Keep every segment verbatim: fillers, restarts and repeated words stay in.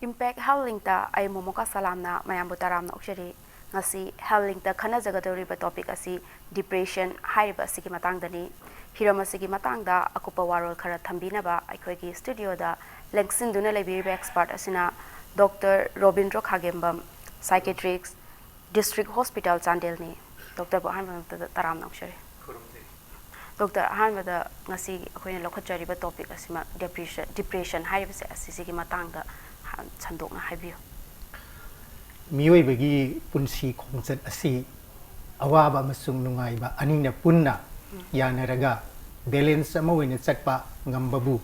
Impact Health Linkꯇ ꯑꯩ ꯃꯣꯃꯣꯀꯥ ꯁꯂꯥꯝꯅ ꯃꯌꯥꯝꯕꯨ ꯇꯔꯥꯝꯅ ꯑꯣꯛꯆꯔꯤ꯫ ꯉꯁꯤ Health Linkꯇ ꯈꯟꯅꯖꯒꯗꯧꯔꯤꯕ topic ꯑꯁꯤ depression ꯍꯥꯏꯔꯤꯕ ꯑꯁꯤꯒꯤ ꯃꯇꯥꯡꯗꯅꯤ꯫ ꯍꯤꯔꯝ ꯑꯁꯤꯒꯤ ꯃꯇꯥꯡꯗ ꯑꯀꯨꯞꯄ ꯋꯥꯔꯣꯜ ꯈꯔ ꯊꯝꯕꯤꯅꯕ ꯑꯩꯈꯣꯏꯒꯤ studioꯗ ꯂꯦꯡꯁꯤꯟꯗꯨꯅ ꯂꯩꯕꯤꯔꯤꯕ expert ꯑꯁꯤꯅ Doctor Robindro ꯈꯥꯒꯦꯝꯕꯝ, psychiatrist, District Hospital ꯆꯥꯟꯗꯦꯜꯅꯤ꯫ Doctorꯕꯨ ꯑꯍꯥꯟꯕ ꯃꯛꯇꯗ ꯇꯔꯥꯝꯅ ꯑꯣꯛꯆꯔꯤ꯫ ꯈꯨꯔꯨꯝꯖꯔꯤ꯫ Doctor, ꯑꯍꯥꯟꯕꯗ ꯉꯁꯤ ꯑꯩꯈꯣꯏꯅ ꯂꯧꯈꯠꯆꯔꯤꯕ topic ꯑꯁꯤꯃꯛ depression, depression ꯍꯥꯏꯔꯤꯕꯁꯦ ꯑꯁꯤꯁꯤꯒꯤ ꯃꯇꯥꯡꯗ ꯍꯥ-, ꯁꯟꯗꯣꯛꯅ ꯍꯥꯏꯕꯤꯌꯨ꯫ ꯃꯤꯑꯣꯏꯕꯒꯤ ꯄꯨꯟꯁꯤ ꯈꯣꯡꯆꯠ ꯑꯁꯤ ꯑꯋꯥꯕ ꯑꯃꯁꯨꯡ ꯅꯨꯡꯉꯥꯏꯕ ꯑꯅꯤꯅ ꯄꯨꯟꯅ ꯌꯥꯅꯔꯒ balance ꯑꯃ ꯑꯣꯏꯅ ꯆꯠꯄ ꯉꯝꯕꯕꯨ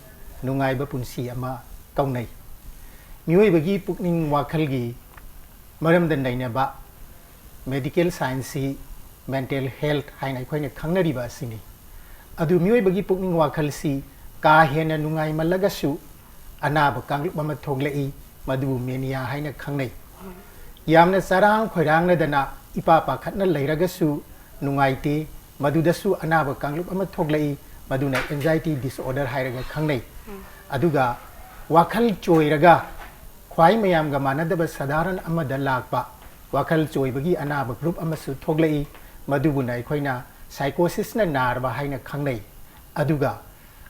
ꯅꯨꯡꯉꯥꯏꯕ ꯄꯨꯟꯁꯤ ꯑꯃ ꯀꯧꯅꯩ꯫ ꯃꯤꯑꯣꯏꯕꯒꯤ ꯄꯨꯛꯅꯤꯡ ꯋꯥꯈꯜꯒꯤ ꯃꯔꯝꯗ ꯅꯩꯅꯕ medical scienceꯁꯤ mental health ꯍꯥꯏꯅ ꯑꯩꯈꯣꯏꯅ ꯈꯪꯅꯔꯤꯕ ꯑꯁꯤꯅꯤ꯫ ꯑꯗꯨ ꯃꯤꯑꯣꯏꯕꯒꯤ ꯄꯨꯛꯅꯤꯡ ꯋꯥꯈꯜꯁꯤ ꯀꯥ ꯍꯦꯟꯅ ꯅꯨꯡꯉꯥꯏꯃꯜꯂꯒꯁꯨ ꯑꯅꯥꯕ ꯀꯥꯡꯂꯨꯞ ꯑꯃ ꯊꯣꯛꯂꯛꯏ, ꯃꯗꯨꯕꯨ mania ꯍꯥꯏꯅ ꯈꯪꯅꯩ꯫ ꯌꯥꯝꯅ ꯆꯔꯥꯡ ꯈꯣꯏꯔꯥꯡꯅꯗꯅ ꯏꯄꯥ ꯄꯥꯈꯠꯅ ꯂꯩꯔꯒꯁꯨ ꯅꯨꯡꯉꯥꯏꯇꯦ, ꯃꯗꯨꯗꯁꯨ ꯑꯅꯥꯕ ꯀꯥꯡꯂꯨꯞ ꯑꯃ ꯊꯣꯛꯂꯛꯏ, ꯃꯗꯨꯅ anxiety disorder ꯍꯥꯏꯔꯒ ꯈꯪꯅꯩ꯫ ꯑꯗꯨꯒ ꯋꯥꯈꯜ ꯆꯣꯏꯔꯒ ꯈ꯭ꯋꯥꯏ ꯃꯌꯥꯝꯒ ꯃꯥꯟꯅꯗꯕ ꯁꯥꯙꯥꯔꯟ ꯑꯃꯗ ꯂꯥꯛꯄ ꯋꯥꯈꯜ ꯆꯣꯏꯕꯒꯤ ꯑꯅꯥꯕ group ꯑꯃꯁꯨ ꯊꯣꯛꯂꯛꯏ, ꯃꯗꯨꯕꯨꯅ ꯑꯩꯈꯣꯏꯅ psychosisꯅ ꯅꯥꯔꯕ ꯍꯥꯏꯅ ꯈꯪꯅꯩ꯫ ꯑꯗꯨꯒ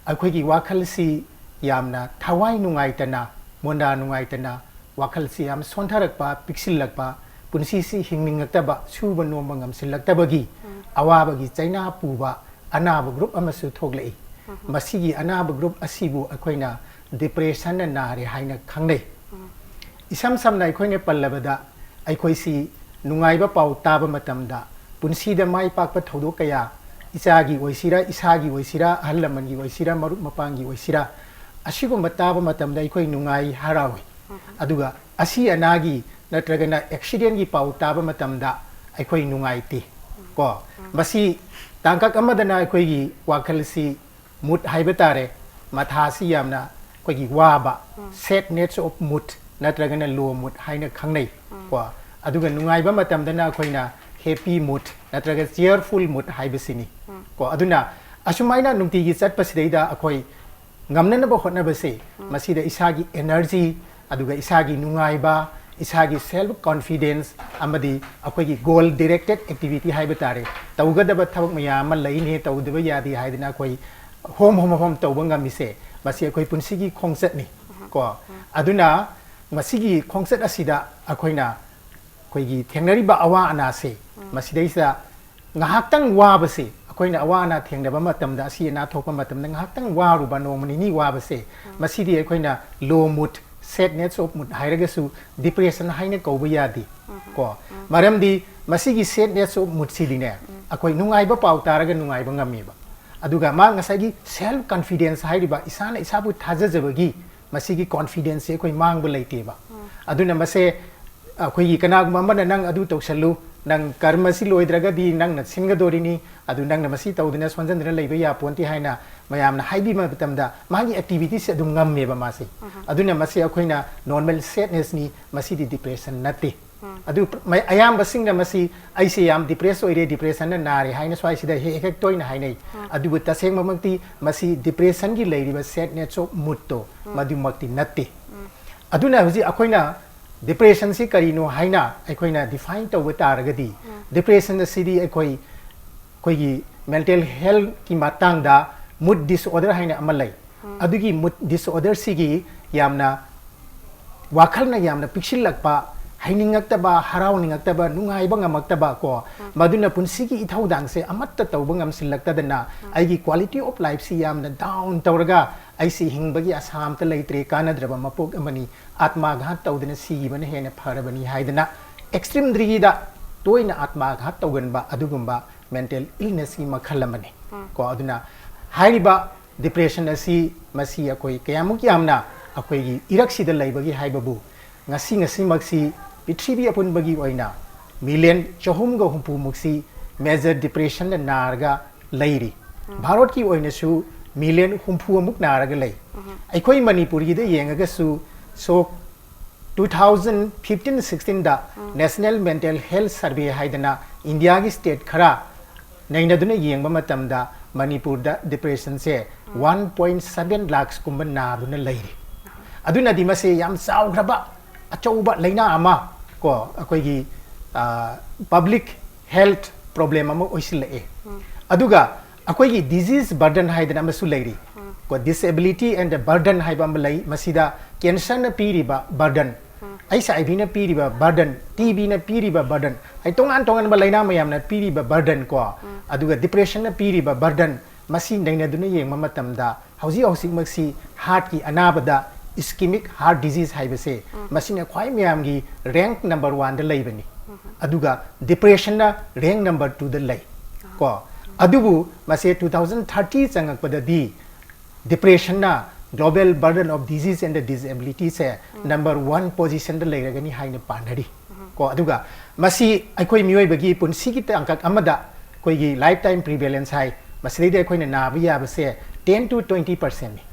ꯑꯩꯈꯣꯏꯒꯤ ꯋꯥꯈꯜꯁꯤ ꯌꯥꯝꯅ ꯊꯋꯥꯏ ꯅꯨꯡꯉꯥꯏꯇꯅ, ꯃꯣꯟꯗꯥ ꯅꯨꯡꯉꯥꯏꯇꯅ, ꯋꯥꯈꯜꯁꯤ ꯌꯥꯝ ꯁꯣꯟꯊꯔꯛꯄ, ꯄꯤꯛꯁꯤꯜꯂꯛꯄ, ꯄꯨꯟꯁꯤꯁꯤ ꯍꯤꯡꯅꯤꯡꯂꯛꯇꯕ, ꯁꯨꯕ ꯅꯣꯝꯕ ꯉꯝꯁꯤꯜꯂꯛꯇꯕꯒꯤ ꯑꯋꯥꯕꯒꯤ ꯆꯩꯅꯥ ꯄꯨꯕ ꯑꯅꯥꯕ group ꯑꯃꯁꯨ ꯊꯣꯛꯂꯛꯏ꯫ ꯃꯁꯤꯒꯤ ꯑꯅꯥꯕ group ꯑꯁꯤꯕꯨ ꯑꯩꯈꯣꯏꯅ depressionꯅ ꯅꯥꯔꯦ ꯍꯥꯏꯅ ꯈꯪꯅꯩ꯫ ꯏꯁꯝ ꯁꯝꯅ ꯑꯩꯈꯣꯏꯅ ꯄꯜꯂꯕꯗ, ꯑꯩꯈꯣꯏꯁꯤ ꯅꯨꯡꯉꯥꯏꯕ ꯄꯥꯎ ꯇꯥꯕ ꯃꯇꯝꯗ, ꯄꯨꯟꯁꯤꯗ ꯃꯥꯏ ꯄꯥꯛꯄ ꯊꯧꯗꯣꯛ ꯀꯌꯥ, ꯏꯆꯥꯒꯤ ꯑꯣꯏꯁꯤꯔꯥ, ꯏꯁꯥꯒꯤ ꯑꯣꯏꯁꯤꯔꯥ, ꯑꯍꯜ ꯂꯃꯟꯒꯤ ꯑꯣꯏꯁꯤꯔꯥ, ꯃꯔꯨꯞ ꯃꯄꯥꯡꯒꯤ ꯑꯣꯏꯁꯤꯔꯥ, ꯑꯁꯤꯒꯨꯝꯕ ꯇꯥꯕ ꯃꯇꯝꯗ ꯑꯩꯈꯣꯏ ꯅꯨꯡꯉꯥꯏ, ꯍꯔꯥꯎꯏ꯫ ꯑꯗꯨꯒ ꯑꯁꯤ ꯑꯅꯥꯒꯤ ꯅꯠꯇ꯭ꯔꯒꯅ accidentꯒꯤ ꯄꯥꯎ ꯇꯥꯕ ꯃꯇꯝꯗ ꯑꯩꯈꯣꯏ ꯅꯨꯡꯉꯥꯏꯇꯦ꯫ ꯀꯣ, ꯃꯁꯤ ꯇꯥꯡꯀꯛ ꯑꯃꯗꯅ ꯑꯩꯈꯣꯏꯒꯤ ꯋꯥꯈꯜꯁꯤ mood ꯍꯥꯏꯕ ꯇꯥꯔꯦ, ꯃꯊꯥꯁꯤ ꯌꯥꯝꯅ ꯑꯩꯈꯣꯏꯒꯤ ꯋꯥꯕ, sadness of mood ꯅꯠꯇ꯭ꯔꯒꯅ low mood ꯍꯥꯏꯅ ꯈꯪꯅꯩ꯫ ꯀꯣ, ꯑꯗꯨꯒ ꯅꯨꯡꯉꯥꯏꯕ ꯃꯇꯝꯗꯅ ꯑꯩꯈꯣꯏꯅ happy mood ꯅꯠꯇ꯭ꯔꯒ cheerful mood ꯍꯥꯏꯕꯁꯤꯅꯤ꯫ ꯀꯣ, ꯑꯗꯨꯅ ꯑꯁꯨꯃꯥꯏꯅ ꯅꯨꯡꯇꯤꯒꯤ ꯆꯠꯄꯁꯤꯗꯩꯗ ꯑꯩꯈꯣꯏ ꯉꯝꯅꯅꯕ ꯍꯣꯠꯅꯕꯁꯦ, ꯃꯁꯤꯗ ꯏꯁꯥꯒꯤ energy, ꯑꯗꯨꯒ ꯏꯁꯥꯒꯤ ꯅꯨꯡꯉꯥꯏꯕ, ꯏꯁꯥꯒꯤ self confidence ꯑꯃꯗꯤ ꯑꯩꯈꯣꯏꯒꯤ goal directed activity ꯍꯥꯏꯕ ꯇꯥꯔꯦ, ꯇꯧꯒꯗꯕ ꯊꯕꯛ ꯃꯌꯥꯝ ꯑꯃ ꯂꯩꯅꯦ, ꯇꯧꯗꯕ ꯌꯥꯗꯦ ꯍꯥꯏꯗꯅ ꯑꯩꯈꯣꯏ ꯍꯣꯝ ꯍꯣꯝ ꯍꯣꯝ ꯇꯧꯕ ꯉꯝꯃꯤꯁꯦ, ꯃꯁꯤ ꯑꯩꯈꯣꯏ ꯄꯨꯟꯁꯤꯒꯤ ꯈꯣꯡꯆꯠꯅꯤ ꯀꯣ꯫ ꯑꯗꯨꯅ ꯃꯁꯤꯒꯤ ꯈꯣꯡꯆꯠ ꯑꯁꯤꯗ ꯑꯩꯈꯣꯏꯅ ꯑꯩꯈꯣꯏꯒꯤ ꯊꯦꯡꯅꯔꯤꯕ ꯑꯋꯥ ꯑꯅꯥꯁꯦ, ꯃꯁꯤꯗꯩꯁꯤꯗ ꯉꯥꯏꯍꯥꯛꯇꯪ ꯋꯥꯕꯁꯦ, ꯑꯩꯈꯣꯏꯅ ꯑꯋꯥ ꯑꯅꯥ ꯊꯦꯡꯅꯕ ꯃꯇꯝꯗ, ꯑꯁꯤ ꯑꯅꯥ ꯊꯣꯛꯄ ꯃꯇꯝꯗ ꯉꯥꯏꯍꯥꯛꯇꯪ ꯋꯥꯔꯨꯕ, ꯅꯣꯡꯃ ꯅꯤꯅꯤ ꯋꯥꯕꯁꯦ, ꯃꯁꯤꯗꯤ ꯑꯩꯈꯣꯏꯅ low mood, sadness of mood ꯍꯥꯏꯔꯒꯁꯨ depression ꯍꯥꯏꯅ ꯀꯧꯕ ꯌꯥꯗꯦ ꯀꯣ꯫ ꯃꯔꯝꯗꯤ ꯃꯁꯤꯒꯤ sadness of mood ꯁꯤꯗꯤꯅꯦ, ꯑꯩꯈꯣꯏ ꯅꯨꯡꯉꯥꯏꯕ ꯄꯥꯎ ꯇꯥꯔꯒ ꯅꯨꯡꯉꯥꯏꯕ ꯉꯝꯃꯦꯕ꯫ ꯑꯗꯨꯒ ꯃꯥ ꯉꯁꯥꯏꯒꯤ self confidence ꯍꯥꯏꯔꯤꯕ, ꯏꯁꯥꯅ ꯏꯁꯥꯕꯨ ꯊꯥꯖꯖꯕꯒꯤ ꯃꯁꯤꯒꯤ confidence ꯁꯦ ꯑꯩꯈꯣꯏ ꯃꯥꯡꯕ ꯂꯩꯇꯦꯕ꯫ ꯑꯗꯨꯅ ꯃꯁꯦ ꯑꯩꯈꯣꯏꯒꯤ ꯀꯅꯥꯒꯨꯝꯕ ꯑꯃꯅ "ꯅꯪ ꯑꯗꯨ ꯇꯧꯁꯜꯂꯨ, ꯅꯪ ꯀꯔꯃꯁꯤ ꯂꯣꯏꯗ꯭ꯔꯒꯗꯤ ꯅꯪꯅ ꯁꯤꯟꯒꯗꯣꯔꯤꯅꯤ, ꯑꯗꯨ ꯅꯪꯅ ꯃꯁꯤ ꯇꯧꯗꯅ ꯁꯣꯟꯖꯟꯗꯅ ꯂꯩꯕ ꯌꯥꯄꯣꯟꯇꯦ" ꯍꯥꯏꯅ ꯃꯌꯥꯝꯅ ꯍꯥꯏꯕꯤꯕ ꯃꯇꯝꯗ ꯃꯥꯒꯤ activity ꯁꯦ ꯑꯗꯨꯝ ꯉꯝꯃꯦꯕ ꯃꯥꯁꯦ꯫ ꯑꯗꯨꯅ ꯃꯁꯤ ꯑꯩꯈꯣꯏꯅ normal sadness ꯅꯤ, ꯃꯁꯤꯗꯤ depression ꯅꯠꯇꯦ꯫ ꯑꯗꯨ ꯃ-, ꯑꯌꯥꯝꯕꯁꯤꯡꯅ ꯃꯁꯤ "ꯑꯩꯁꯦ ꯌꯥꯝ depress ꯑꯣꯏꯔꯦ, depression ꯅ ꯅꯥꯔꯦ" ꯍꯥꯏꯅ ꯁ꯭ꯋꯥꯏꯁꯤꯗ ꯍꯦꯛ ꯍꯦꯛ ꯇꯣꯏꯅ ꯍꯥꯏꯅꯩ꯫ ꯑꯗꯨꯕꯨ ꯇꯁꯦꯡꯕꯃꯛꯇꯤ ꯃꯁꯤ depression ꯒꯤ ꯂꯩꯔꯤꯕ sadness of mood ꯇꯣ, ꯃꯗꯨꯃꯛꯇꯤ ꯅꯠꯇꯦ꯫ ꯑꯗꯨꯅ ꯍꯧꯖꯤꯛ ꯑꯩꯈꯣꯏꯅ depression ꯁꯤ ꯀꯔꯤꯅꯣ ꯍꯥꯏꯅ ꯑꯩꯈꯣꯏꯅ define ꯇꯧꯕ ꯇꯥꯔꯒꯗꯤ, depression ꯑꯁꯤꯗꯤ ꯑꯩꯈꯣꯏ, ꯑꯩꯈꯣꯏꯒꯤ mental health ꯀꯤ ꯃꯇꯥꯡꯗ mood disorder ꯍꯥꯏꯅ ꯑꯃ ꯂꯩ꯫ ꯑꯗꯨꯒꯤ mood disorder ꯁꯤꯒꯤ ꯌꯥꯝꯅ ꯋꯥꯈꯜꯅ ꯌꯥꯝꯅ ꯄꯤꯛꯁꯤꯜꯂꯛꯄ, ꯍꯩꯅꯤꯡꯉꯛꯇꯕ, ꯍꯔꯥꯎꯅꯤꯡꯉꯛꯇꯕ, ꯅꯨꯡꯉꯥꯏꯕ ꯉꯝꯃꯛꯇꯕ ꯀꯣ, ꯃꯗꯨꯅ ꯄꯨꯟꯁꯤꯒꯤ ꯏꯊꯧꯗꯥꯡꯁꯦ ꯑꯃꯠꯇ ꯇꯧꯕ ꯉꯝꯁꯤꯜꯂꯛꯇꯗꯅ ꯑꯩꯒꯤ quality of life ꯁꯤ ꯌꯥꯝꯅ down ꯇꯧꯔꯒ, "ꯑꯩꯁꯤ ꯍꯤꯡꯕꯒꯤ ꯑꯁꯥ ꯑꯝꯇ ꯂꯩꯇ꯭ꯔꯦ, ꯀꯥꯟꯅꯗ꯭ꯔꯕ ꯃꯄꯣꯛ ꯑꯃꯅꯤ, ꯑꯥꯠꯃꯥꯘꯥꯠ ꯇꯧꯗꯅ ꯁꯤꯈꯤꯕꯅ ꯍꯦꯟꯅ ꯐꯔꯕꯅꯤ" ꯍꯥꯏꯗꯅ extreme degree ꯗ ꯇꯣꯏꯅ ꯑꯥꯠꯃꯥꯘꯥꯠ ꯇꯧꯒꯟꯕ ꯑꯗꯨꯒꯨꯝꯕ mental illness ꯀꯤ ꯃꯈꯜ ꯑꯃꯅꯤ ꯀꯣ꯫ ꯑꯗꯨꯅ ꯍꯥꯏꯔꯤꯕ depression ꯑꯁꯤ, ꯃꯁꯤ ꯑꯩꯈꯣꯏ ꯀꯌꯥꯃꯨꯛ ꯌꯥꯝꯅ ꯑꯩꯈꯣꯏꯒꯤ ꯏꯔꯛꯁꯤꯗ ꯂꯩꯕꯒꯤ ꯍꯥꯏꯕꯕꯨ, ꯉꯁꯤ ꯉꯁꯤꯃꯛꯁꯤ ꯄ꯭ꯔꯤꯊꯤꯕꯤ ꯑꯄꯨꯟꯕꯒꯤ ꯑꯣꯏꯅ million ꯆꯍꯨꯝꯒ ꯍꯨꯝꯐꯨ ꯃꯨꯛꯁꯤ major depression ꯅ ꯅꯥꯔꯒ ꯂꯩꯔꯤ꯫ ꯚꯥꯔꯠꯀꯤ ꯑꯣꯏꯅꯁꯨ million ꯍꯨꯝꯐꯨ ꯑꯃꯨꯛ ꯅꯥꯔꯒ ꯂꯩ꯫ ꯑꯩꯈꯣꯏ ꯃꯅꯤꯄꯨꯔꯒꯤꯗ ꯌꯦꯡꯉꯒꯁꯨ, so two thousand fifteen sixteen ꯗ National Mental Health Survey ꯍꯥꯏꯗꯅ ꯏꯟꯗꯤꯌꯥꯒꯤ state ꯈꯔ ꯅꯩꯅꯗꯨꯅ ꯌꯦꯡꯕ ꯃꯇꯝꯗ ꯃꯅꯤꯄꯨꯔꯗ depression ꯁꯦ one point seven lakhs ꯀꯨꯝꯕ ꯅꯥꯗꯨꯅ ꯂꯩꯔꯤ꯫ ꯑꯗꯨꯅꯗꯤ ꯃꯁꯤ ꯌꯥꯝ ꯆꯥꯎꯈ꯭ꯔꯕ ꯑꯆꯧꯕ ꯂꯥꯏꯅꯥ ꯑꯃ ꯀꯣ ꯑꯩꯈꯣꯏꯒꯤ ꯄꯕ꯭ꯂꯤꯛ ꯍꯦꯜꯊ ꯄ꯭ꯔꯣꯕ꯭ꯂꯦꯝ ꯑꯃ ꯑꯣꯏꯁꯤꯜꯂꯛꯑꯦ꯫ ꯑꯗꯨꯒ ꯑꯩꯈꯣꯏꯒꯤ ꯗꯤꯖꯤꯁ ꯕꯔꯗꯟ ꯍꯥꯏꯗꯅ ꯑꯃꯁꯨ ꯂꯩꯔꯤ꯫ ꯀꯣ disability and burden ꯍꯥꯏꯕ ꯑꯃ ꯂꯩ꯫ ꯃꯁꯤꯗ ꯀꯦꯟꯁꯔꯅ ꯄꯤꯔꯤꯕ ꯕꯔꯗꯟ, ꯑꯩꯆ ꯑꯥꯏ ꯚꯤꯅ ꯄꯤꯔꯤꯕ ꯕꯔꯗꯟ, ꯇꯤ ꯕꯤꯅ ꯄꯤꯔꯤꯕ ꯕꯔꯗꯟ, ꯑꯩ ꯇꯣꯉꯥꯟ ꯇꯣꯉꯥꯟꯕ ꯂꯥꯏꯅꯥ ꯃꯌꯥꯝꯅ ꯄꯤꯔꯤꯕ ꯕꯔꯗꯟ ꯀꯣ ꯑꯗꯨꯒ ꯗꯤꯄ꯭ꯔꯦꯁꯟꯅ ꯄꯤꯔꯤꯕ ꯕꯔꯗꯟ, ꯃꯁꯤ ꯅꯩꯅꯗꯨꯅ ꯌꯦꯡꯕ ꯃꯇꯝꯗ ꯍꯧꯖꯤꯛ ꯍꯧꯖꯤꯛꯃꯛꯁꯤ ꯍꯥꯔꯠꯀꯤ ꯑꯅꯥꯕꯗ ꯏꯁꯀꯤꯃꯤꯛ ꯍꯥꯔꯠ ꯗꯤꯖꯤꯁ ꯍꯥꯏꯕꯁꯦ ꯃꯁꯤꯅ ꯈ꯭ꯋꯥꯏ ꯃꯌꯥꯝꯒꯤ ꯔꯦꯡꯛ ꯅꯝꯕꯔ ꯋꯥꯟꯗ ꯂꯩꯕꯅꯤ꯫ ꯑꯗꯨꯒ ꯗꯤꯄ꯭ꯔꯦꯁꯟꯅ ꯔꯦꯡꯛ ꯅꯝꯕꯔ ꯇꯨꯗ ꯂꯩ꯫ ꯀꯣ ꯑꯗꯨꯕꯨ ꯃꯁꯦ ꯇꯨ ꯊꯥꯎꯖꯟ ꯊꯥꯔꯇꯤ ꯆꯪꯉꯛꯄꯗꯗꯤ ꯗꯤꯄ꯭ꯔꯦꯁꯟꯅ global burden of disease and disabilityꯁꯦ ꯅꯝꯕꯔ ꯋꯥꯟ ꯄꯣꯖꯤꯁꯟꯗ ꯂꯩꯔꯒꯅꯤ ꯍꯥꯏꯅ ꯄꯥꯅꯔꯤ꯫ ꯀꯣ ꯑꯗꯨꯒ ꯃꯁꯤ ꯑꯩꯈꯣꯏ ꯃꯤꯑꯣꯏꯕꯒꯤ ꯄꯨꯟꯁꯤꯒꯤ ꯇꯥꯡꯀꯛ ꯑꯃꯗ ꯑꯩꯈꯣꯏꯒꯤ ꯂꯥꯏꯐ ꯇꯥꯏꯝ ꯄ꯭ꯔꯤꯚꯦꯂꯦꯟꯁ ꯍꯥꯏ, ꯃꯁꯤꯗꯩꯗ ꯑꯩꯈꯣꯏꯅ ꯅꯥꯕ ꯌꯥꯕꯁꯦ ꯇꯦꯟ ꯇꯨ ꯇ꯭ꯋꯦꯟꯇꯤ ꯄꯔꯁꯦꯟꯅꯤ꯫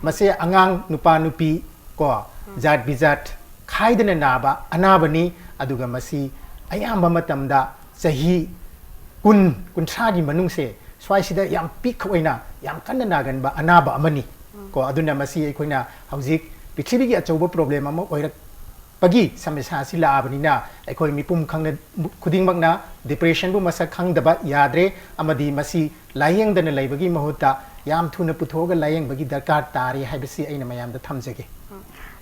ꯃꯁꯦ ꯑꯉꯥꯡ, ꯅꯨꯄꯥ ꯅꯨꯄꯤ ꯀꯣ ꯖꯥꯠ ꯕꯤꯖꯥꯠ ꯈꯥꯏꯗꯅ ꯅꯥꯕ ꯑꯅꯥꯕꯅꯤ꯫ ꯑꯗꯨꯒ ꯃꯁꯤ ꯑꯌꯥꯝꯕ ꯃꯇꯝꯗ ꯆꯍꯤ ꯀꯨꯟ, ꯀꯨꯟꯊ꯭ꯔꯥꯒꯤ ꯃꯅꯨꯡꯁꯦ ꯁ꯭ꯋꯥꯏꯁꯤꯗ ꯌꯥꯝ ꯄꯤꯛ ꯑꯣꯏꯅ ꯌꯥꯝ ꯀꯟꯅ ꯅꯥꯒꯟꯕ ꯑꯅꯥꯕ ꯑꯃꯅꯤ꯫ ꯀꯣ ꯑꯗꯨꯅ ꯃꯁꯤ ꯑꯩꯈꯣꯏꯅ ꯍꯧꯖꯤꯛ ꯄ꯭ꯔꯤꯊꯤꯕꯤꯒꯤ ꯑꯆꯧꯕ ꯄ꯭ꯔꯣꯕ꯭ꯂꯦꯝ ꯑꯃ ꯑꯣꯏꯔꯛꯄꯒꯤ ꯁꯃꯁ꯭ꯌꯥ ꯑꯁꯤ ꯂꯥꯛꯑꯕꯅꯤꯅ ꯑꯩꯈꯣꯏ ꯃꯤꯄꯨꯝ ꯈꯪꯅ ꯈꯨꯗꯤꯡꯃꯛꯅ ꯗꯤꯄ꯭ꯔꯦꯁꯟꯕꯨ ꯃꯁꯛ ꯈꯪꯗꯕ ꯌꯥꯗ꯭ꯔꯦ꯫ ꯑꯃꯗꯤ ꯃꯁꯤ ꯂꯥꯏꯌꯦꯡꯗꯅ ꯂꯩꯕꯒꯤ ꯃꯍꯨꯠꯇ ꯌꯥꯝ ꯊꯨꯅ ꯄꯨꯊꯣꯛꯑꯒ ꯂꯥꯏꯌꯦꯡꯕꯒꯤ ꯗꯔꯀꯥꯔ ꯇꯥꯔꯦ ꯍꯥꯏꯕꯁꯤ ꯑꯩꯅ ꯃꯌꯥꯝꯗ ꯊꯝꯖꯒꯦ꯫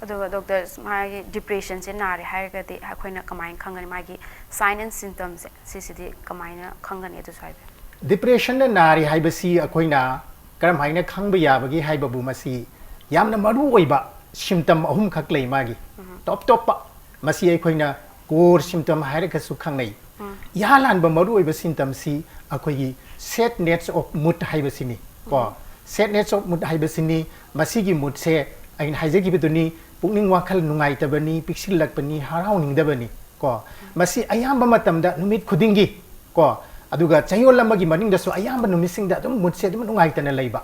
ꯑꯗꯨꯒ ꯗꯣꯛꯇꯔ, ꯃꯥꯒꯤ ꯗꯤꯄ꯭ꯔꯦꯁꯟꯁꯦ ꯅꯥꯔꯦ ꯍꯥꯏꯔꯒꯗꯤ ꯑꯩꯈꯣꯏꯅ ꯀꯃꯥꯏꯅ ꯈꯪꯒꯅꯤ? ꯃꯥꯒꯤ ꯁꯥꯏꯟ ꯑꯦꯟ ꯁꯤꯝꯇꯝꯁꯦ ꯁꯤꯁꯤꯗꯤ ꯀꯃꯥꯏꯅ ꯈꯪꯒꯅꯤ? ꯑꯗꯨꯁꯨ ꯍꯥꯏꯕꯤꯌꯨ꯫ ꯗꯤꯄ꯭ꯔꯦꯁꯟꯅ ꯅꯥꯔꯦ ꯍꯥꯏꯕꯁꯤ ꯑꯩꯈꯣꯏꯅ ꯀꯔꯝ ꯍꯥꯏꯅ ꯈꯪꯕ ꯌꯥꯕꯒꯦ ꯍꯥꯏꯕꯕꯨ ꯃꯁꯤ ꯌꯥꯝꯅ ꯃꯔꯨ ꯑꯣꯏꯕ ꯁꯤꯝꯇꯝ ꯑꯍꯨꯝꯈꯛ ꯂꯩ ꯃꯥꯒꯤ꯫ ꯇꯣꯞ ꯇꯣꯞꯄ ꯃꯁꯤ ꯑꯩꯈꯣꯏꯅ ꯀꯣꯔ ꯁꯤꯝꯇꯝ ꯍꯥꯏꯔꯒꯁꯨ ꯈꯪꯅꯩ꯫ ꯏꯍꯥꯟ ꯍꯥꯟꯕ ꯃꯔꯨ ꯑꯣꯏꯕ ꯁꯤꯝꯇꯝꯁꯤ ꯑꯩꯈꯣꯏꯒꯤ ꯁꯦꯠꯅꯦꯁ ꯑꯣꯐ ꯃꯨꯠ ꯍꯥꯏꯕꯁꯤꯅꯤ꯫ ꯀꯣ ꯁꯦꯠꯅꯦꯁ ꯑꯣꯐ ꯃꯨꯠ ꯍꯥꯏꯕꯁꯤꯅꯤ꯫ ꯃꯁꯤꯒꯤ ꯃꯨꯠꯁꯦ ꯑꯩꯅ ꯍꯥꯏꯖꯈꯤꯕꯗꯨꯅꯤ, ꯄꯨꯛꯅꯤꯡ ꯋꯥꯈꯜ ꯅꯨꯡꯉꯥꯏꯇꯕꯅꯤ, ꯄꯤꯛꯁꯤꯜꯂꯛꯄꯅꯤ, ꯍꯔꯥꯎꯅꯤꯡꯗꯕꯅꯤ꯫ ꯀꯣ ꯃꯁꯤ ꯑꯌꯥꯝꯕ ꯃꯇꯝꯗ ꯅꯨꯃꯤꯠ ꯈꯨꯗꯤꯡꯒꯤ ꯀꯣ ꯑꯗꯨꯒ ꯆꯌꯣꯜ ꯑꯃꯒꯤ ꯃꯅꯨꯡꯗꯁꯨ ꯑꯌꯥꯝꯕ ꯅꯨꯃꯤꯠꯁꯤꯡꯗ ꯑꯗꯨꯝ ꯃꯨꯠꯁꯦ ꯑꯗꯨꯝ ꯅꯨꯡꯉꯥꯏꯇꯅ ꯂꯩꯕ꯫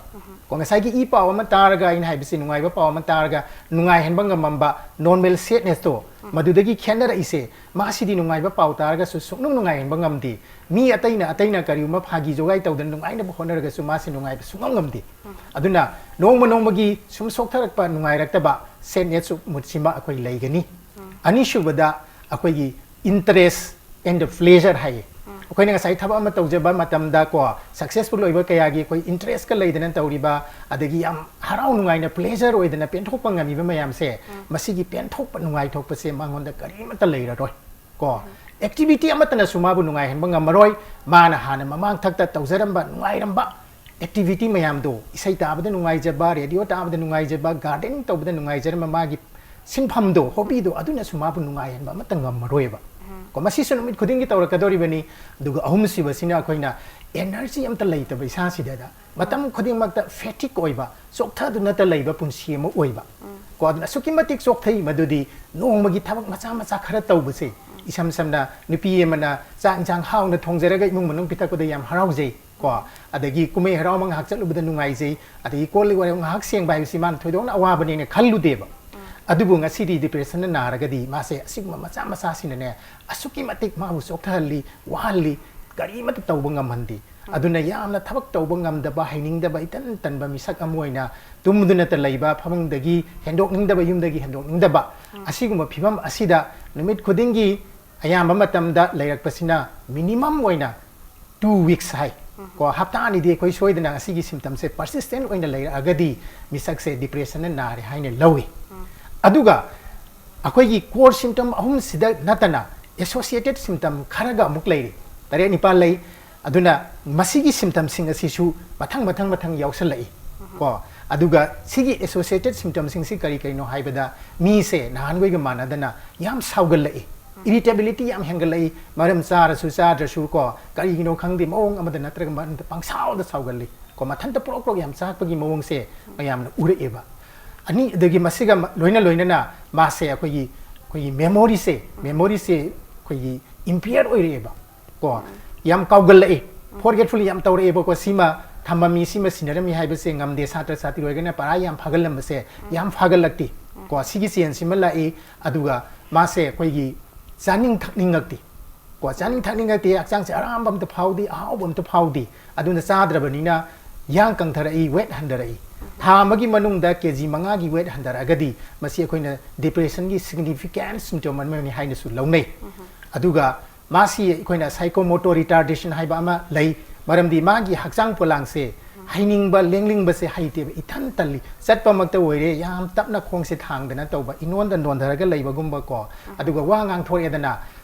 ꯀꯣ ꯉꯁꯥꯏꯒꯤ ꯏ ꯄꯥꯎ ꯑꯃ ꯇꯥꯔꯒ, ꯑꯩꯅ ꯍꯥꯏꯕꯁꯤ ꯅꯨꯡꯉꯥꯏꯕ ꯄꯥꯎ ꯑꯃ ꯇꯥꯔꯒ ꯅꯨꯡꯉꯥꯏꯍꯟꯕ ꯉꯝꯃꯝꯕ ꯅꯣꯔꯃꯦꯜ ꯁꯦꯠꯅꯦꯁꯇꯣ ꯃꯗꯨꯗꯒꯤ ꯈꯦꯠꯅꯔꯛꯏꯁꯦ꯫ ꯃꯥꯁꯤꯗꯤ ꯅꯨꯡꯉꯥꯏꯕ ꯄꯥꯎ ꯇꯥꯔꯒꯁꯨ ꯁꯨꯡꯅꯨꯡ ꯅꯨꯡꯉꯥꯏꯍꯟꯕ ꯉꯝꯗꯦ꯫ ꯃꯤ ꯑꯇꯩꯅ ꯑꯇꯩꯅ ꯀꯔꯤꯒꯨꯝꯕ ꯐꯥꯒꯤ ꯖꯣꯒꯥꯏ ꯇꯧꯗꯅ ꯅꯨꯡꯉꯥꯏꯅꯕ ꯍꯣꯠꯅꯔꯒꯁꯨ ꯃꯥꯁꯤ ꯅꯨꯡꯉꯥꯏꯕ ꯁꯨꯡꯉꯝ ꯉꯝꯗꯦ꯫ ꯑꯗꯨꯅ ꯅꯣꯡꯃ ꯅꯣꯡꯃꯒꯤ ꯁꯨꯝ ꯁꯣꯛꯊꯔꯛꯄ ꯅꯨꯡꯉꯥꯏꯔꯛꯇꯕ ꯁꯦꯗꯅꯦꯁ ꯃꯨꯗꯁꯤꯃ ꯑꯩꯈꯣꯏ ꯂꯩꯒꯅꯤ꯫ ꯑꯅꯤꯁꯨꯕꯗ ꯑꯩꯈꯣꯏꯒꯤ interest and the pleasure ꯍꯥꯏꯌꯦ꯫ ꯑꯩꯈꯣꯏꯅ ꯉꯁꯥꯏ ꯊꯕꯛ ꯑꯃ ꯇꯧꯖꯕ ꯃꯇꯝꯗ ꯀꯣ, ꯁꯛꯁꯦꯁꯐꯨꯜ ꯑꯣꯏꯕ ꯀꯌꯥꯒꯤ ꯑꯩꯈꯣꯏ ꯏꯟꯇꯔꯦꯁꯀ ꯂꯩꯗꯅ ꯇꯧꯔꯤꯕ, ꯑꯗꯒꯤ ꯌꯥꯝ ꯍꯔꯥꯎ ꯅꯨꯡꯉꯥꯏꯅ ꯄ꯭ꯂꯦꯖꯔ ꯑꯣꯏꯗꯅ ꯄꯦꯟꯊꯣꯛꯄ ꯉꯝꯃꯤꯕ ꯃꯌꯥꯝꯁꯦ, ꯃꯁꯤꯒꯤ ꯄꯦꯟꯊꯣꯛꯄ ꯅꯨꯡꯉꯥꯏꯊꯣꯛꯄꯁꯦ ꯃꯉꯣꯟꯗ ꯀꯔꯤꯃꯠꯇ ꯂꯩꯔꯔꯣꯏ ꯀꯣ꯫ ꯑꯦꯛꯇꯤꯚꯤꯇꯤ ꯑꯃꯠꯇꯅꯁꯨ ꯃꯥꯕꯨ ꯅꯨꯡꯉꯥꯏꯍꯟꯕ ꯉꯝꯃꯔꯣꯏ꯫ ꯃꯥꯅ ꯍꯥꯟꯅ ꯃꯃꯥꯡ ꯊꯛꯇ ꯇꯧꯖꯔꯝꯕ ꯅꯨꯡꯉꯥꯏꯔꯝꯕ ꯑꯦꯛꯇꯤꯚꯤꯇꯤ ꯃꯌꯥꯝꯗꯣ, ꯏꯁꯩ ꯇꯥꯕꯗ ꯅꯨꯡꯉꯥꯏꯖꯕ, ꯔꯦꯗꯤꯑꯣ ꯇꯥꯕꯗ ꯅꯨꯡꯉꯥꯏꯖꯕ, ꯒꯥꯔꯗꯦꯅꯤꯡ ꯇꯧꯕꯗ ꯅꯨꯡꯉꯥꯏꯖꯔꯝꯕ ꯃꯥꯒꯤ ꯁꯤꯟꯐꯝꯗꯣ, ꯍꯣꯕꯤꯗꯣ, ꯑꯗꯨꯅꯁꯨ ꯃꯥꯕꯨ ꯅꯨꯡꯉꯥꯏꯍꯟꯕ ꯑꯃꯠꯇ ꯉꯝꯃꯔꯣꯏꯕ ꯀꯣ꯫ ꯃꯁꯤꯁꯨ ꯅꯨꯃꯤꯠ ꯈꯨꯗꯤꯡꯒꯤ ꯇꯧꯔꯛꯀꯗꯧꯔꯤꯕꯅꯤ꯫ ꯑꯗꯨꯒ ꯑꯍꯨꯝꯁꯨꯕꯁꯤꯅ ꯑꯩꯈꯣꯏꯅ ꯑꯦꯅꯔꯖꯤ ꯑꯝꯇ ꯂꯩꯇꯕ ꯏꯁꯥꯁꯤꯗ, ꯃꯇꯝ ꯈꯨꯗꯤꯡꯃꯛꯇ ꯐꯦꯇꯤꯛ ꯑꯣꯏꯕ, ꯆꯣꯛꯊꯗꯨꯅꯇ ꯂꯩꯕ ꯄꯨꯟꯁꯤ ꯑꯃ ꯑꯣꯏꯕ ꯀꯣ꯫ ꯑꯗꯨꯅ ꯑꯁꯨꯛꯀꯤ ꯃꯇꯤꯛ ꯆꯣꯛꯊꯩ ꯃꯗꯨꯗꯤ ꯅꯣꯡꯃꯒꯤ ꯊꯕꯛ ꯃꯆꯥ ꯃꯆꯥ ꯈꯔ ꯇꯧꯕꯁꯦ, ꯏꯁꯝ ꯁꯝꯅ ꯅꯨꯄꯤ ꯑꯃꯅ ꯆꯥꯛ ꯏꯟꯁꯥꯡ ꯍꯥꯎꯅ ꯊꯣꯡꯖꯔꯒ ꯏꯃꯨꯡ ꯃꯅꯨꯡ ꯄꯤꯊꯛꯄꯗ ꯌꯥꯝ ꯍꯔꯥꯎꯖꯩ ꯀꯣ꯫ ꯑꯗꯒꯤ ꯀꯨꯝꯍꯩ ꯍꯔꯥꯎ ꯑꯃ ꯉꯥꯏꯍꯥꯛ ꯆꯠꯂꯨꯕꯗ ꯅꯨꯡꯉꯥꯏꯖꯩ꯫ ꯑꯗꯒꯤ ꯀꯣꯜ ꯂꯤꯛ ꯋꯥꯏꯔꯝ ꯉꯥꯏꯍꯥꯛ ꯁꯦꯡꯕ ꯍꯥꯏꯕꯁꯤ ꯃꯥꯅ ꯊꯣꯏꯗꯣꯛꯅ ꯑꯋꯥꯕꯅꯦꯅ ꯈꯜꯂꯨꯗꯦꯕ꯫ ꯑꯗꯨꯕꯨ ꯉꯁꯤꯗꯤ ꯗꯤꯄ꯭ꯔꯦꯁꯟꯅ ꯅꯥꯔꯒꯗꯤ ꯃꯥꯁꯦ ꯑꯁꯤꯒꯨꯝꯕ ꯃꯆꯥ ꯃꯆꯥꯁꯤꯅꯅꯦ ꯑꯁꯨꯛꯀꯤ ꯃꯇꯤꯛ ꯃꯥꯕꯨ ꯆꯣꯛꯊꯍꯜꯂꯤ, ꯋꯥꯍꯜꯂꯤ, ꯀꯔꯤꯃꯠꯇ ꯇꯧꯕ ꯉꯝꯍꯟꯗꯦ꯫ ꯑꯗꯨꯅ ꯌꯥꯝꯅ ꯊꯕꯛ ꯇꯧꯕ ꯉꯝꯗꯕ, ꯍꯩꯅꯤꯡꯗꯕ, ꯏꯇꯟ ꯇꯟꯕ ꯃꯤꯁꯛ ꯑꯃ ꯑꯣꯏꯅ ꯇꯨꯝꯗꯨꯅꯇ ꯂꯩꯕ, ꯐꯃꯨꯡꯗꯒꯤ ꯍꯦꯟꯗꯣꯛꯅꯤꯡꯗꯕ, ꯌꯨꯝꯗꯒꯤ ꯍꯦꯟꯗꯣꯛꯅꯤꯡꯗꯕ, ꯑꯁꯤꯒꯨꯝꯕ ꯐꯤꯕꯝ ꯑꯁꯤꯗ ꯅꯨꯃꯤꯠ ꯈꯨꯗꯤꯡꯒꯤ ꯑꯌꯥꯝꯕ ꯃꯇꯝꯗ ꯂꯩꯔꯛꯄꯁꯤꯅ ꯃꯤꯅꯤꯃꯝ ꯑꯣꯏꯅ ꯇꯨ ꯋꯤꯛꯁ ꯍꯥꯏ ꯀꯣ, ꯍꯞꯇꯥ ꯑꯅꯤꯗꯤ ꯑꯩꯈꯣꯏ ꯁꯣꯏꯗꯅ ꯑꯁꯤꯒꯤ ꯁꯤꯝꯇꯝꯁꯦ ꯄꯔꯁꯤꯁꯇꯦꯟ ꯑꯣꯏꯅ ꯂꯩꯔꯛꯑꯒꯗꯤ ꯃꯤꯁꯛꯁꯦ ꯗꯤꯄ꯭ꯔꯦꯁꯟꯅ ꯅꯥꯔꯦ ꯍꯥꯏꯅ ꯂꯧꯏ꯫ ꯑꯗꯨꯒ ꯑꯩꯈꯣꯏꯒꯤ ꯀꯣꯔ ꯁꯤꯝꯇꯝ ꯑꯍꯨꯝꯁꯤꯗ ꯅꯠꯇꯅ ꯑꯦꯁꯣꯁꯤꯌꯦꯇꯦꯠ ꯁꯤꯝꯇꯝ ꯈꯔꯒ ꯑꯃꯨꯛ ꯂꯩꯔꯤ, ꯇꯔꯦꯠ ꯅꯤꯄꯥꯜ ꯂꯩ꯫ ꯑꯗꯨꯅ ꯃꯁꯤꯒꯤ ꯁꯤꯝꯇꯝꯁꯤꯡ ꯑꯁꯤꯁꯨ ꯃꯊꯪ ꯃꯊꯪ ꯃꯊꯪ ꯌꯥꯎꯁꯜꯂꯛꯏ ꯀꯣ꯫ ꯑꯗꯨꯒ ꯁꯤꯒꯤ ꯑꯦꯁꯣꯁꯤꯌꯦꯇꯦꯠ ꯁꯤꯝꯇꯝꯁꯤꯡꯁꯤ ꯀꯔꯤ ꯀꯔꯤꯅꯣ ꯍꯥꯏꯕꯗ, ꯃꯤꯁꯦ ꯅꯍꯥꯟꯈꯣꯏꯒ ꯃꯥꯟꯅꯗꯅ ꯌꯥꯝ ꯁꯥꯎꯒꯜꯂꯛꯏ, ꯏꯔꯤꯇꯦꯕꯤꯂꯤꯇꯤ ꯌꯥꯝ ꯍꯦꯟꯒꯠꯂꯛꯏ, ꯃꯔꯝ ꯆꯥꯔꯁꯨ ꯆꯥꯗ꯭ꯔꯁꯨ ꯀꯣ, ꯀꯔꯤꯒꯤꯅꯣ ꯈꯪꯗꯦ, ꯃꯑꯣꯡ ꯑꯃꯗ ꯅꯠꯇ꯭ꯔꯒ ꯃꯔꯝꯗ ꯄꯪꯁꯥꯎꯗ ꯁꯥꯎꯒꯜꯂꯤ ꯀꯣ, ꯃꯊꯟꯇ ꯄ꯭ꯔꯣꯛ ꯄ꯭ꯔꯣꯛ ꯌꯥꯝ ꯆꯥꯛꯄꯒꯤ ꯃꯑꯣꯡꯁꯦ ꯃꯌꯥꯝꯅ ꯎꯔꯛꯑꯦꯕ꯫ ꯑꯅꯤ, ꯑꯗꯒꯤ ꯃꯁꯤꯒ ꯃ-, ꯂꯣꯏꯅ ꯂꯣꯏꯅꯅ ꯃꯥꯁꯦ ꯑꯩꯈꯣꯏꯒꯤ, ꯑꯩꯈꯣꯏꯒꯤ ꯃꯦꯃꯣꯔꯤꯁꯦ, ꯃꯦꯃꯣꯔꯤꯁꯦ ꯑꯩꯈꯣꯏꯒꯤ ꯏꯝꯄꯤꯌꯔ ꯑꯣꯏꯔꯛꯑꯦꯕ ꯀꯣ, ꯌꯥꯝ ꯀꯥꯎꯒꯜꯂꯛꯑꯦ, ꯐꯣꯔꯒꯦꯠꯐꯨꯜ ꯌꯥꯝ ꯇꯧꯔꯛꯑꯦꯕꯀꯣ꯫ ꯁꯤꯃ ꯊꯝꯃꯝꯃꯤ, ꯁꯤꯃ ꯁꯤꯟꯅꯔꯝꯃꯤ ꯍꯥꯏꯕꯁꯦ ꯉꯝꯗꯦ꯫ ꯁꯥꯇ꯭ꯔ ꯁꯥꯇ꯭ꯔꯤ ꯑꯣꯏꯔꯒꯅ ꯄꯔꯥ ꯌꯥꯝ ꯐꯥꯒꯜꯂꯝꯕꯁꯦ ꯌꯥꯝ ꯐꯥꯒꯜꯂꯛꯇꯦ ꯀꯣ꯫ ꯁꯤꯒꯤ ꯆꯦꯟꯖꯁꯤꯃ ꯂꯥꯛꯏ꯫ ꯑꯗꯨꯒ ꯃꯥꯁꯦ ꯑꯩꯈꯣꯏꯒꯤ ꯆꯥꯅꯤꯡ ꯊꯛꯅꯤꯡꯉꯛꯇꯦ ꯀꯣ, ꯆꯥꯅꯤꯡ ꯊꯛꯅꯤꯡꯉꯛꯇꯦ, ꯍꯛꯆꯥꯡꯁꯦ ꯑꯔꯥꯝꯕ ꯑꯝꯇ ꯐꯥꯎꯗꯦ, ꯑꯍꯥꯎꯕ ꯑꯝꯇ ꯐꯥꯎꯗꯦ꯫ ꯑꯗꯨꯅ ꯆꯥꯗ꯭ꯔꯕꯅꯤꯅ ꯌꯥꯡ ꯀꯪꯊꯔꯛꯏ, ꯋꯦꯠ ꯍꯟꯊꯔꯛꯏ꯫ ꯊꯥ ꯑꯃꯒꯤ ꯃꯅꯨꯡꯗ ꯀꯦ ꯖꯤ ꯃꯉꯥꯒꯤ ꯋꯦꯠ ꯍꯟꯊꯔꯛꯑꯒꯗꯤ ꯃꯁꯤ ꯑꯩꯈꯣꯏꯅ ꯗꯤꯄ꯭ꯔꯦꯁꯟꯒꯤ ꯁꯤꯒꯅꯤꯐꯤꯀꯦꯟ ꯁꯤꯝꯇꯣꯝ ꯑꯃꯅꯤ ꯍꯥꯏꯅꯁꯨ ꯂꯧꯅꯩ꯫ ꯑꯗꯨꯒ ꯃꯥꯁꯤ ꯑꯩꯈꯣꯏꯅ ꯁꯥꯏꯀꯣꯃꯣꯇꯣ ꯔꯤꯇꯥꯔꯗꯦꯁꯟ ꯍꯥꯏꯕ ꯑꯃ ꯂꯩ꯫ ꯃꯔꯝꯗꯤ ꯃꯥꯒꯤ ꯍꯛꯆꯥꯡ ꯄꯣꯂꯥꯡꯁꯦ ꯍꯩꯅꯤꯡꯕ ꯂꯦꯡꯅꯤꯡꯕꯁꯦ ꯍꯩꯇꯦꯕ, ꯏꯊꯟ ꯇꯜꯂꯤ꯫ ꯆꯠꯄꯃꯛꯇ ꯑꯣꯏꯔꯦ, ꯌꯥꯝ ꯇꯞꯅ ꯈꯣꯡꯁꯦ ꯊꯥꯡꯗꯅ ꯇꯧꯕ, ꯏꯅꯣꯟꯗ ꯅꯣꯟꯊꯔꯒ ꯂꯩꯕꯒꯨꯝꯕ ꯀꯣ꯫ ꯑꯗꯨꯒ ꯋꯥ ꯉꯥꯡꯊꯣꯔꯛꯑꯦꯗꯅ,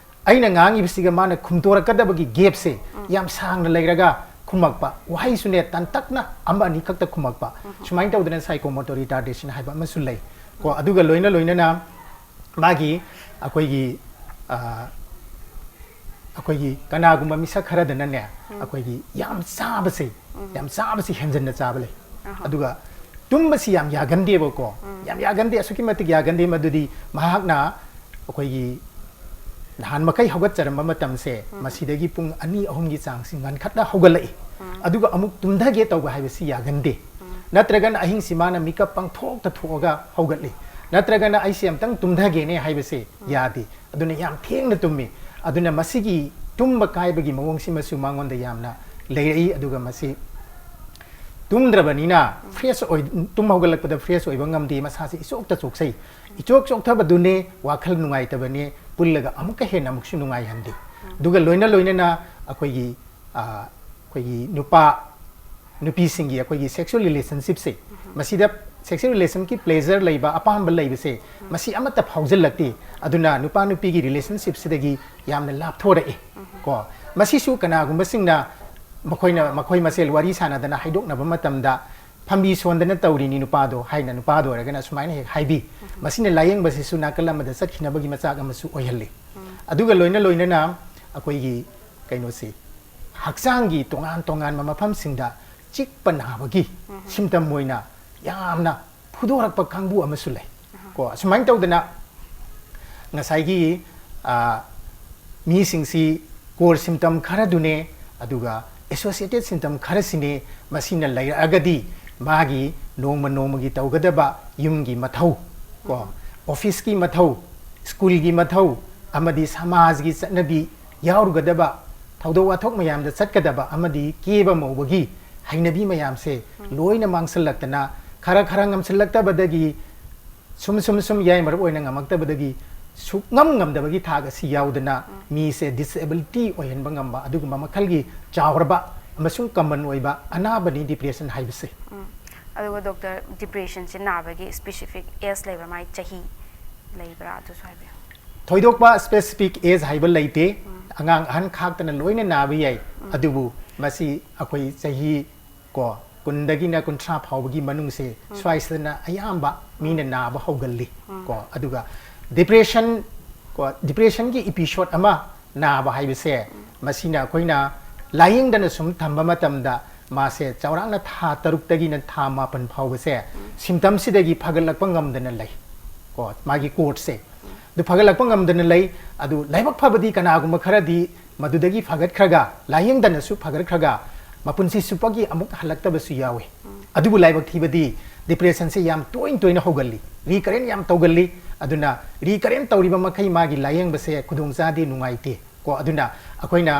ꯑꯩꯅ ꯉꯥꯡꯉꯤꯕꯁꯤꯒ ꯃꯥꯅ ꯈꯨꯝꯗꯣꯔꯛꯀꯗꯕꯒꯤ ꯒꯦꯞꯁꯦ ꯌꯥꯝ ꯁꯥꯡꯅ ꯂꯩꯔꯒ ꯈꯨꯝꯃꯛꯄ, ꯋꯥꯍꯩꯁꯨꯅꯦ ꯇꯟꯇꯛꯅ ꯑꯃ ꯑꯅꯤ ꯈꯛꯇ ꯈꯨꯝꯃꯛꯄ, ꯁꯨꯃꯥꯏꯅ ꯇꯧꯗꯅ ꯁꯥꯏꯀꯣꯃꯣꯇꯣ ꯔꯤꯇꯥꯔꯗꯦꯁꯟ ꯍꯥꯏꯕ ꯑꯃꯁꯨ ꯂꯩ ꯀꯣ꯫ ꯑꯗꯨꯒ ꯂꯣꯏꯅ ꯂꯣꯏꯅꯅ ꯃꯥꯒꯤ ꯑꯩꯈꯣꯏꯒꯤ ꯑ, ꯑꯩꯈꯣꯏꯒꯤ ꯀꯅꯥꯒꯨꯝꯕ ꯃꯤꯁꯛ ꯈꯔꯗꯅꯅꯦ, ꯑꯩꯈꯣꯏꯒꯤ ꯌꯥꯝ ꯆꯥꯕꯁꯦ, ꯌꯥꯝ ꯆꯥꯕꯁꯤ ꯍꯦꯟꯖꯟꯅ ꯆꯥꯕ ꯂꯩ꯫ ꯑꯗꯨꯒ ꯇꯨꯝꯕꯁꯤ ꯌꯥꯝ ꯌꯥꯒꯟꯗꯦꯕꯀꯣ꯫ ꯌꯥꯝ ꯌꯥꯒꯟꯗꯦ, ꯑꯁꯨꯛꯀꯤ ꯃꯇꯤꯛ ꯌꯥꯒꯟꯗꯦ꯫ ꯃꯗꯨꯗꯤ ꯃꯍꯥꯛꯅ ꯑꯩꯈꯣꯏꯒꯤ ꯅꯍꯥꯟ ꯃꯈꯩ ꯍꯧꯒꯠꯆꯔꯝꯕ ꯃꯇꯝꯁꯦ, ꯃꯁꯤꯗꯒꯤ ꯄꯨꯡ ꯑꯅꯤ ꯑꯍꯨꯝꯒꯤ ꯆꯥꯡꯁꯤ ꯉꯟꯈꯠꯅ ꯍꯧꯒꯠꯂꯛꯏ꯫ ꯑꯗꯨꯒ ꯑꯃꯨꯛ ꯇꯨꯝꯊꯒꯦ ꯇꯧꯕ ꯍꯥꯏꯕꯁꯤ ꯌꯥꯒꯟꯗꯦ꯫ ꯅꯠꯇ꯭ꯔꯒꯅ ꯑꯍꯤꯡꯁꯤ ꯃꯥꯅ ꯃꯤꯀꯞ ꯄꯪꯊꯣꯛꯇ ꯊꯣꯛꯑꯒ ꯍꯧꯒꯠꯂꯤ꯫ ꯅꯠꯇ꯭ꯔꯒꯅ ꯑꯩꯁꯦ ꯑꯝꯇꯪ ꯇꯨꯝꯊꯒꯦꯅꯦ ꯍꯥꯏꯕꯁꯦ ꯌꯥꯗꯦ꯫ ꯑꯗꯨꯅ ꯌꯥꯝ ꯊꯦꯡꯅ ꯇꯨꯝꯃꯤ꯫ ꯑꯗꯨꯅ ꯃꯁꯤꯒꯤ ꯇꯨꯝꯕ ꯀꯥꯏꯕꯒꯤ ꯃꯑꯣꯡꯁꯤꯃꯁꯨ ꯃꯉꯣꯟꯗ ꯌꯥꯝꯅ ꯂꯩꯔꯛꯏ꯫ ꯑꯗꯨꯒ ꯃꯁꯤ ꯇꯨꯝꯗ꯭ꯔꯕꯅꯤꯅ ꯐ꯭ꯔꯦꯁ ꯑꯣꯏ, ꯇꯨꯝ ꯍꯧꯒꯠꯂꯛꯄꯗ ꯐ꯭ꯔꯦꯁ ꯑꯣꯏꯕ ꯉꯝꯗꯦ, ꯃꯁꯥꯁꯦ ꯏꯆꯣꯛꯇ ꯆꯣꯛꯆꯩ꯫ ꯏꯆꯣꯛ ꯆꯣꯛꯊꯕꯗꯨꯅꯦ ꯋꯥꯈꯜ ꯅꯨꯡꯉꯥꯏꯇꯕꯅꯦ ꯄꯨꯜꯂꯒ ꯑꯃꯨꯛꯀ ꯍꯦꯟꯅ ꯑꯃꯨꯛꯁꯨ ꯅꯨꯡꯉꯥꯏꯍꯟꯗꯦ꯫ ꯑꯗꯨꯒ ꯂꯣꯏꯅ ꯂꯣꯏꯅꯅ ꯑꯩꯈꯣꯏꯒꯤ, ꯑ, ꯑꯩꯈꯣꯏꯒꯤ ꯅꯨꯄꯥ ꯅꯨꯄꯤꯁꯤꯡꯒꯤ ꯑꯩꯈꯣꯏꯒꯤ ꯁꯦꯛꯁꯨꯋꯦꯜ ꯔꯤꯂꯦꯁꯟꯁꯤꯞꯁꯦ, ꯃꯁꯤꯗ ꯁꯦꯛꯁꯨꯋꯦꯜ ꯔꯤꯂꯦꯁꯟꯒꯤ ꯄ꯭ꯂꯦꯖꯔ ꯂꯩꯕ, ꯑꯄꯥꯝꯕ ꯂꯩꯕꯁꯦ, ꯃꯁꯤ ꯑꯃꯠꯇ ꯐꯥꯎꯖꯤꯜꯂꯛꯇꯦ꯫ ꯑꯗꯨꯅ ꯅꯨꯄꯥ ꯅꯨꯄꯤꯒꯤ ꯔꯤꯂꯦꯁꯟꯁꯤꯞꯁꯤꯗꯒꯤ ꯌꯥꯝꯅ ꯂꯥꯞꯊꯣꯔꯛꯑꯦ ꯀꯣ꯫ ꯃꯁꯤꯁꯨ ꯀꯅꯥꯒꯨꯝꯕꯁꯤꯡꯅ ꯃꯈꯣꯏꯅ, ꯃꯈꯣꯏ ꯃꯁꯦꯜ ꯋꯥꯔꯤ ꯁꯥꯟꯅꯗꯅ ꯍꯥꯏꯗꯣꯛꯅꯕ ꯃꯇꯝꯗ, "ꯐꯝꯕꯤ ꯁꯣꯟꯗꯅ ꯇꯧꯔꯤꯅꯤ ꯅꯨꯄꯥꯗꯣ" ꯍꯥꯏꯅ ꯅꯨꯄꯥꯗ ꯑꯣꯏꯔꯒꯅ ꯁꯨꯃꯥꯏꯅ ꯍꯦꯛ ꯍꯥꯏꯕꯤ꯫ ꯃꯁꯤꯅ ꯂꯥꯏꯌꯦꯡꯕꯁꯤꯁꯨ ꯅꯥꯀꯜ ꯑꯃꯗ ꯆꯠꯈꯤꯅꯕꯒꯤ ꯃꯆꯥꯛ ꯑꯃꯁꯨ ꯑꯣꯏꯍꯜꯂꯤ꯫ ꯑꯗꯨꯒ ꯂꯣꯏꯅ ꯂꯣꯏꯅꯅ ꯑꯩꯈꯣꯏꯒꯤ ꯀꯩꯅꯣꯁꯤ, ꯍꯛꯆꯥꯡꯒꯤ ꯇꯣꯉꯥꯟ ꯇꯣꯉꯥꯟꯕ ꯃꯐꯝꯁꯤꯡꯗ ꯆꯤꯛꯄ ꯅꯥꯕꯒꯤ ꯁꯤꯝꯇꯝ ꯑꯣꯏꯅ ꯌꯥꯝꯅ ꯐꯨꯗꯣꯔꯛꯄ ꯀꯥꯡꯕꯨ ꯑꯃꯁꯨ ꯂꯩ꯫ ꯀꯣ, ꯑꯁꯨꯃꯥꯏꯅ ꯇꯧꯗꯅ ꯉꯁꯥꯏꯒꯤ, ꯑ, ꯃꯤꯁꯤꯡꯁꯤ ꯀꯣꯔ ꯁꯤꯝꯇꯝ ꯈꯔꯗꯨꯅꯦ, ꯑꯗꯨꯒ ꯑꯦꯁꯣꯁꯤꯌꯦꯇꯦꯠ ꯁꯤꯝꯇꯝ ꯈꯔꯁꯤꯅꯦ꯫ ꯃꯁꯤꯅ ꯂꯩꯔꯛꯑꯒꯗꯤ ꯃꯥꯒꯤ ꯅꯣꯡꯃ ꯅꯣꯡꯃꯒꯤ ꯇꯧꯒꯗꯕ ꯌꯨꯝꯒꯤ ꯃꯊꯧ, ꯀꯣ, ꯑꯣꯐꯤꯁꯀꯤ ꯃꯊꯧ, ꯁ꯭ꯀꯨꯜꯒꯤ ꯃꯊꯧ, ꯑꯃꯗꯤ ꯁꯃꯥꯖꯒꯤ ꯆꯠꯅꯕꯤ ꯌꯥꯎꯔꯨꯒꯗꯕ, ꯊꯧꯗꯣꯛ ꯋꯥꯊꯣꯛ ꯃꯌꯥꯝꯗ ꯆꯠꯀꯗꯕ ꯑꯃꯗꯤ ꯀꯦꯕ ꯃꯧꯕꯒꯤ ꯍꯩꯅꯕꯤ ꯃꯌꯥꯝꯁꯦ ꯂꯣꯏꯅ ꯃꯥꯡꯁꯤꯜꯂꯛꯇꯅ ꯈꯔ ꯈꯔ ꯉꯝꯁꯤꯜꯂꯛꯇꯕꯗꯒꯤ ꯁꯨꯝ ꯁꯨꯝ ꯁꯨꯝ ꯌꯥꯏꯃꯔꯨꯞ ꯑꯣꯏꯅ ꯉꯝꯃꯛꯇꯕꯗꯒꯤ ꯁꯨꯛꯉꯝ ꯉꯝꯗꯕꯒꯤ ꯊꯥꯛ ꯑꯁꯤ ꯌꯥꯎꯗꯅ ꯃꯤꯁꯦ disability ꯑꯣꯏꯍꯟꯕ ꯉꯝꯕ ꯑꯗꯨꯒꯨꯝꯕ ꯃꯈꯜꯒꯤ ꯆꯥꯎꯔꯕ ꯑꯃꯁꯨꯡ common ꯑꯣꯏꯕ ꯑꯅꯥꯕꯅꯤ depression ꯍꯥꯏꯕꯁꯦ꯫ ꯎꯝ꯫ ꯑꯗꯨꯒ doctor, depressionꯁꯦ ꯅꯥꯕꯒꯤ specific age ꯂꯩꯕ꯭ꯔꯥ, ꯃꯥꯒꯤ ꯆꯍꯤ ꯂꯩꯕ꯭ꯔꯥ, ꯑꯗꯨꯁꯨ ꯍꯥꯏꯕꯤꯌꯨ꯫ ꯊꯣꯏꯗꯣꯛꯄ specific age ꯍꯥꯏꯕ ꯂꯩꯇꯦ꯫ ꯑꯉꯥꯡ ꯑꯍꯟ ꯈꯥꯛꯇꯅ ꯂꯣꯏꯅ ꯅꯥꯕ ꯌꯥꯏ꯫ ꯑꯗꯨꯕꯨ ꯃꯁꯤ ꯑꯩꯈꯣꯏ ꯆꯍꯤ ꯀꯣ ꯀꯨꯟꯗꯒꯤꯅ ꯀꯨꯟꯊ꯭ꯔꯥ ꯐꯥꯎꯕꯒꯤ ꯃꯅꯨꯡꯁꯦ ꯁ꯭ꯋꯥꯏꯁꯤꯗꯅ ꯑꯌꯥꯝꯕ ꯃꯤꯅ ꯅꯥꯕ ꯍꯧꯒꯜꯂꯤ꯫ ꯀꯣ ꯑꯗꯨꯒ depression, ꯀꯣ depressionꯒꯤ episode ꯑꯃ ꯅꯥꯕ ꯍꯥꯏꯕꯁꯦ, ꯃꯁꯤꯅ ꯑꯩꯈꯣꯏꯅ ꯂꯥꯏꯌꯦꯡꯗꯅ ꯁꯨꯝ ꯊꯝꯕ ꯃꯇꯝꯗ ꯃꯥꯁꯦ ꯆꯥꯎꯔꯥꯛꯅ ꯊꯥ ꯇꯔꯨꯛꯇꯒꯤꯅ ꯊꯥ ꯃꯥꯄꯟ ꯐꯥꯎꯕꯁꯦ symptomꯁꯤꯗꯒꯤ ꯐꯒꯠꯂꯛꯄ ꯉꯝꯗꯅ ꯂꯩ꯫ ꯀꯣ ꯃꯥꯒꯤ courseꯁꯦ ꯑꯗꯨ ꯐꯒꯠꯂꯛꯄ ꯉꯝꯗꯅ ꯂꯩ꯫ ꯑꯗꯨ ꯂꯥꯏꯕꯛ ꯐꯕꯗꯤ ꯀꯅꯥꯒꯨꯝꯕ ꯈꯔꯗꯤ ꯃꯗꯨꯗꯒꯤ ꯐꯒꯠꯈ꯭ꯔꯒ, ꯂꯥꯏꯌꯦꯡꯗꯅꯁꯨ ꯐꯒꯠꯈ꯭ꯔꯒ, ꯃꯄꯨꯟꯁꯤ ꯆꯨꯞꯄꯒꯤ ꯑꯃꯨꯛ ꯍꯜꯂꯛꯇꯕꯁꯨ ꯌꯥꯎꯏ꯫ ꯑꯗꯨꯕꯨ ꯂꯥꯏꯕꯛ ꯊꯤꯕꯗꯤ depressionꯁꯦ ꯌꯥꯝ ꯇꯣꯏꯅ ꯇꯣꯏꯅ ꯍꯧꯒꯜꯂꯤ, recurrent ꯌꯥꯝ ꯇꯧꯒꯜꯂꯤ꯫ ꯑꯗꯨꯅ recurrent ꯇꯧꯔꯤꯕ ꯃꯈꯩ ꯃꯥꯒꯤ ꯂꯥꯏꯌꯦꯡꯕꯁꯦ ꯈꯨꯗꯣꯡꯆꯥꯗꯦ, ꯅꯨꯡꯉꯥꯏꯇꯦ꯫ ꯀꯣ ꯑꯗꯨꯅ ꯑꯩꯈꯣꯏꯅ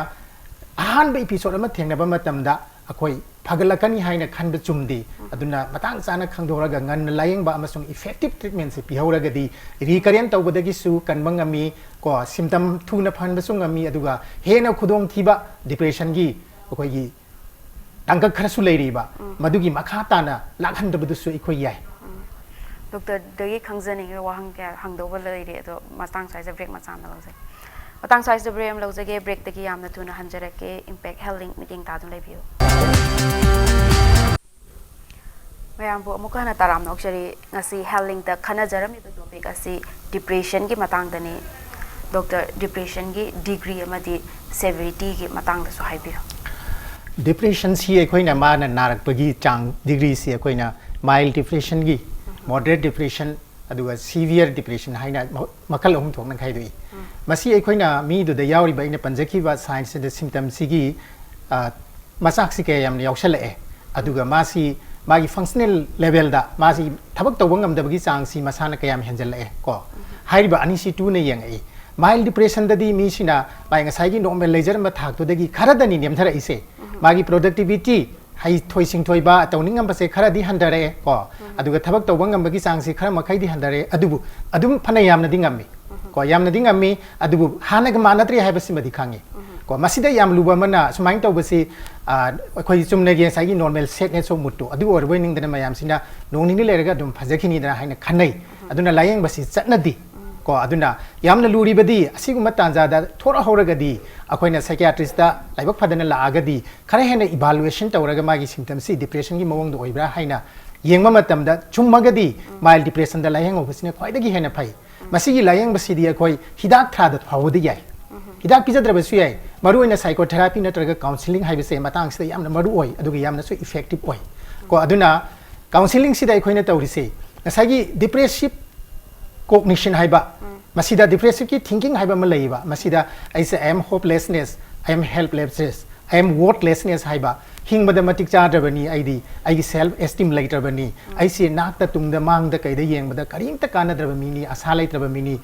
ꯑꯍꯥꯟꯕ episode ꯑꯃ ꯊꯦꯡꯅꯕ ꯃꯇꯝꯗ ꯑꯩꯈꯣꯏ ꯐꯒꯠꯂꯛꯀꯅꯤ ꯍꯥꯏꯅ ꯈꯟꯕ ꯆꯨꯝꯗꯦ꯫ ꯑꯗꯨꯅ ꯃꯇꯥꯡ ꯆꯥꯅ ꯈꯪꯗꯣꯛꯂꯒ ꯉꯟꯅ ꯂꯥꯏꯌꯦꯡꯕ ꯑꯃꯁꯨꯡ effective treatmentꯁꯦ ꯄꯤꯍꯧꯔꯒꯗꯤ recurrent ꯇꯧꯕꯗꯒꯤꯁꯨ ꯀꯟꯕ ꯉꯝꯃꯤ꯫ ꯀꯣ symptom ꯊꯨꯅ ꯐꯍꯟꯕꯁꯨ ꯉꯝꯃꯤ꯫ ꯑꯗꯨꯒ ꯍꯦꯟꯅ ꯈꯨꯗꯣꯡꯊꯤꯕ depressionꯒꯤ ꯑꯩꯈꯣꯏꯒꯤ ꯇꯥꯡꯀꯛ ꯈꯔꯁꯨ ꯂꯩꯔꯤꯕ, ꯃꯗꯨꯒꯤ ꯃꯈꯥ ꯇꯥꯅ ꯂꯥꯛꯍꯟꯗꯕꯗꯨꯁꯨ ꯑꯩꯈꯣꯏ ꯌꯥꯏ꯫ Doctorꯗꯒꯤ ꯈꯪꯖꯅꯤꯡꯉꯤꯕ ꯋꯥꯍꯪ ꯀꯌꯥ ꯍꯪꯗꯧꯕ ꯂꯩꯔꯤ, ꯑꯗꯣ ꯃꯇꯥꯡ ꯁ꯭ꯋꯥꯏꯁꯤꯗ break ꯃꯆꯥ ꯑꯃ ꯂꯧꯖꯒꯦ꯫ ꯃꯇꯥꯡ ꯁ꯭ꯋꯥꯏꯁꯤꯗ break ꯑꯃ ꯂꯧꯖꯒꯦ꯫ Breakꯇꯒꯤ ꯌꯥꯝꯅ ꯊꯨꯅ ꯍꯟꯖꯔꯛꯀꯦ Impact Health Link ꯃꯤꯠꯌꯦꯡ ꯇꯥꯗꯨꯅ ꯂꯩꯕꯤꯌꯨ꯫ ꯃꯌꯥꯝꯕꯨ ꯑꯃꯨꯛꯀ ꯍꯟꯅ ꯇꯔꯥꯝꯅ ꯑꯣꯛꯆꯔꯤ꯫ ꯉꯁꯤ Health Linkꯇ ꯈꯟꯅꯖꯔꯝꯃꯤꯕ topic ꯑꯁꯤ depressionꯒꯤ ꯃꯇꯥꯡꯗꯅꯤ꯫ Doctor, depressionꯒꯤ degree ꯑꯃꯗꯤ severityꯒꯤ ꯃꯇꯥꯡꯗꯁꯨ ꯍꯥꯏꯕꯤꯌꯨ꯫ Depressionꯁꯤ ꯑꯩꯈꯣꯏꯅ ꯃꯥꯅ ꯅꯥꯔꯛꯄꯒꯤ ꯆꯥꯡ, degreeꯁꯤ ꯑꯩꯈꯣꯏꯅ mild depressionꯒꯤ, moderate depression, ꯑꯗꯨꯒ severe depression ꯍꯥꯏꯅ ꯃ-, ꯃꯈꯜ ꯑꯍꯨꯝ ꯊꯣꯛꯅ ꯈꯥꯏꯗꯣꯛꯏ꯫ ꯃꯁꯤ ꯑꯩꯈꯣꯏꯅ ꯃꯤꯗꯨꯗ ꯌꯥꯎꯔꯤꯕ ꯑꯩꯅ ꯄꯟꯖꯈꯤꯕ signsꯗ symptomꯁꯤꯒꯤ, ꯑ, ꯃꯆꯥꯛꯁꯤ ꯀꯌꯥ ꯌꯥꯝꯅ ꯌꯥꯎꯁꯜꯂꯛꯑꯦ, ꯑꯗꯨꯒ ꯃꯥꯁꯤ ꯃꯥꯒꯤ functional levelꯗ ꯃꯥꯁꯤ ꯊꯕꯛ ꯇꯧꯕ ꯉꯝꯗꯕꯒꯤ ꯆꯥꯡꯁꯤ ꯃꯁꯥꯅ ꯀꯌꯥꯝ ꯍꯦꯟꯖꯜꯂꯛꯑꯦ꯫ ꯀꯣ ꯍꯥꯏꯔꯤꯕ ꯑꯅꯤꯁꯤ ꯇꯨꯅ ꯌꯦꯡꯉꯛꯏ꯫ Mild depressionꯗꯗꯤ ꯃꯤꯁꯤꯅ ꯃꯥꯒꯤ ꯉꯁꯥꯏꯒꯤ normal ꯂꯩꯖꯔꯝꯕ ꯊꯥꯛꯇꯨꯗꯒꯤ ꯈꯔꯗꯅꯤ ꯅꯦꯝꯊꯔꯛꯏꯁꯦ꯫ ꯃꯥꯒꯤ productivity ꯍꯩꯊꯣꯏ ꯁꯤꯡꯊꯣꯏꯕ, ꯇꯧꯅꯤꯡꯉꯝꯕꯁꯦ ꯈꯔꯗꯤ ꯍꯟꯊꯔꯛꯑꯦ ꯀꯣ꯫ ꯑꯗꯨꯒ ꯊꯕꯛ ꯇꯧꯕ ꯉꯝꯕꯒꯤ ꯆꯥꯡꯁꯤ ꯈꯔ ꯃꯈꯩꯗꯤ ꯍꯟꯊꯔꯛꯑꯦ, ꯑꯗꯨꯕꯨ ꯑꯗꯨꯝ ꯐꯅ ꯌꯥꯝꯅꯗꯤ ꯉꯝꯃꯤ ꯀꯣ, ꯌꯥꯝꯅꯗꯤ ꯉꯝꯃꯤ꯫ ꯑꯗꯨꯕꯨ ꯍꯥꯟꯅꯒ ꯃꯥꯟꯅꯗ꯭ꯔꯦ ꯍꯥꯏꯕꯁꯤꯃꯗꯤ ꯈꯪꯉꯤ ꯀꯣ꯫ ꯃꯁꯤꯗ ꯌꯥꯝ ꯂꯨꯕ ꯑꯃꯅ ꯁꯨꯃꯥꯏꯅ ꯇꯧꯕꯁꯤ, ꯑ, ꯑꯩꯈꯣꯏ ꯆꯨꯝꯅꯒꯤ ꯉꯁꯥꯏꯒꯤ normal sadness of moodꯇꯣ ꯑꯗꯨ ꯑꯣꯏꯔꯕꯣꯏ ꯅꯤꯡꯗꯅ ꯃꯌꯥꯝꯁꯤꯅ ꯅꯣꯡ ꯅꯤꯅꯤ ꯂꯩꯔꯒ ꯑꯗꯨꯝ ꯐꯖꯈꯤꯅꯤꯗꯅ ꯍꯥꯏꯅ ꯈꯟꯅꯩ꯫ ꯑꯗꯨꯅ ꯂꯥꯌꯦꯡꯕꯁꯤ ꯆꯠꯅꯗꯦ ꯀꯣ꯫ ꯑꯗꯨꯅ ꯌꯥꯝꯅ ꯂꯨꯔꯤꯕꯗꯤ ꯑꯁꯤꯒꯨꯝꯕ ꯇꯥꯟꯖꯥꯗ ꯊꯣꯔꯛꯍꯧꯔꯒꯗꯤ ꯑꯩꯈꯣꯏꯅ psychiatristꯇ ꯂꯥꯏꯕꯛ ꯐꯗꯅ ꯂꯥꯛꯑꯒꯗꯤ ꯈꯔ ꯍꯦꯟꯅ evaluation ꯇꯧꯔꯒ ꯃꯥꯒꯤ symptomꯁꯤ depressionꯒꯤ ꯃꯑꯣꯡꯗ ꯑꯣꯏꯕ꯭ꯔꯥ ꯍꯥꯏꯅ ꯌꯦꯡꯕ ꯃꯇꯝꯗ ꯆꯨꯝꯃꯒꯗꯤ mild depressionꯗ ꯂꯥꯌꯦꯡꯍꯧꯕꯁꯤꯅ ꯈ꯭ꯋꯥꯏꯗꯒꯤ ꯍꯦꯟꯅ ꯐꯩ꯫ ꯃꯁꯤꯒꯤ ꯂꯥꯌꯦꯡꯕꯁꯤꯗꯤ ꯑꯩꯈꯣꯏ ꯍꯤꯗꯥꯛ ꯊꯥꯗ ꯐꯥꯎꯕꯗꯤ ꯌꯥꯏ꯫ ꯍꯤꯗꯥꯛ ꯄꯤꯖꯗ꯭ꯔꯕꯁꯨ ꯌꯥꯏ꯫ ꯃꯔꯨꯑꯣꯏꯅ psychotherapy ꯅꯠꯇ꯭ꯔꯒ counselling ꯍꯥꯏꯕꯁꯦ ꯃꯇꯥꯡꯁꯤꯗ ꯌꯥꯝꯅ ꯃꯔꯨ ꯑꯣꯏ, ꯑꯗꯨꯒ ꯌꯥꯝꯅꯁꯨ effective ꯑꯣꯏ ꯀꯣ꯫ ꯑꯗꯨꯅ counselling ꯁꯤꯗ ꯑꯩꯈꯣꯏꯅ ꯇꯧꯔꯤꯁꯦ ꯉꯁꯥꯏꯒꯤ depressive cognition ꯍꯥꯏꯕ, ꯃꯁꯤꯗ depressiveꯀꯤ thinking ꯍꯥꯏꯕ ꯑꯃ ꯂꯩꯌꯦꯕ꯫ ꯃꯁꯤꯗ ꯑꯩꯁꯦ I am hopelessness, I am helplessness, I am worthlessness ꯍꯥꯏꯕ, ꯍꯤꯡꯕꯗ ꯃꯇꯤꯛ ꯆꯥꯗ꯭ꯔꯕꯅꯤ ꯑꯩꯗꯤ, ꯑꯩꯒꯤ self esteem ꯂꯩꯇ꯭ꯔꯕꯅꯤ, ꯑꯩꯁꯦ ꯅꯥꯛꯇ ꯇꯨꯡꯗ ꯃꯥꯡꯗ ꯀꯩꯗ ꯌꯦꯡꯕꯗ ꯀꯔꯤꯝꯇ ꯀꯥꯟꯅꯗ꯭ꯔꯕ ꯃꯤꯅꯤ, ꯑꯁꯥ ꯂꯩꯇ꯭ꯔꯕ ꯃꯤꯅꯤ,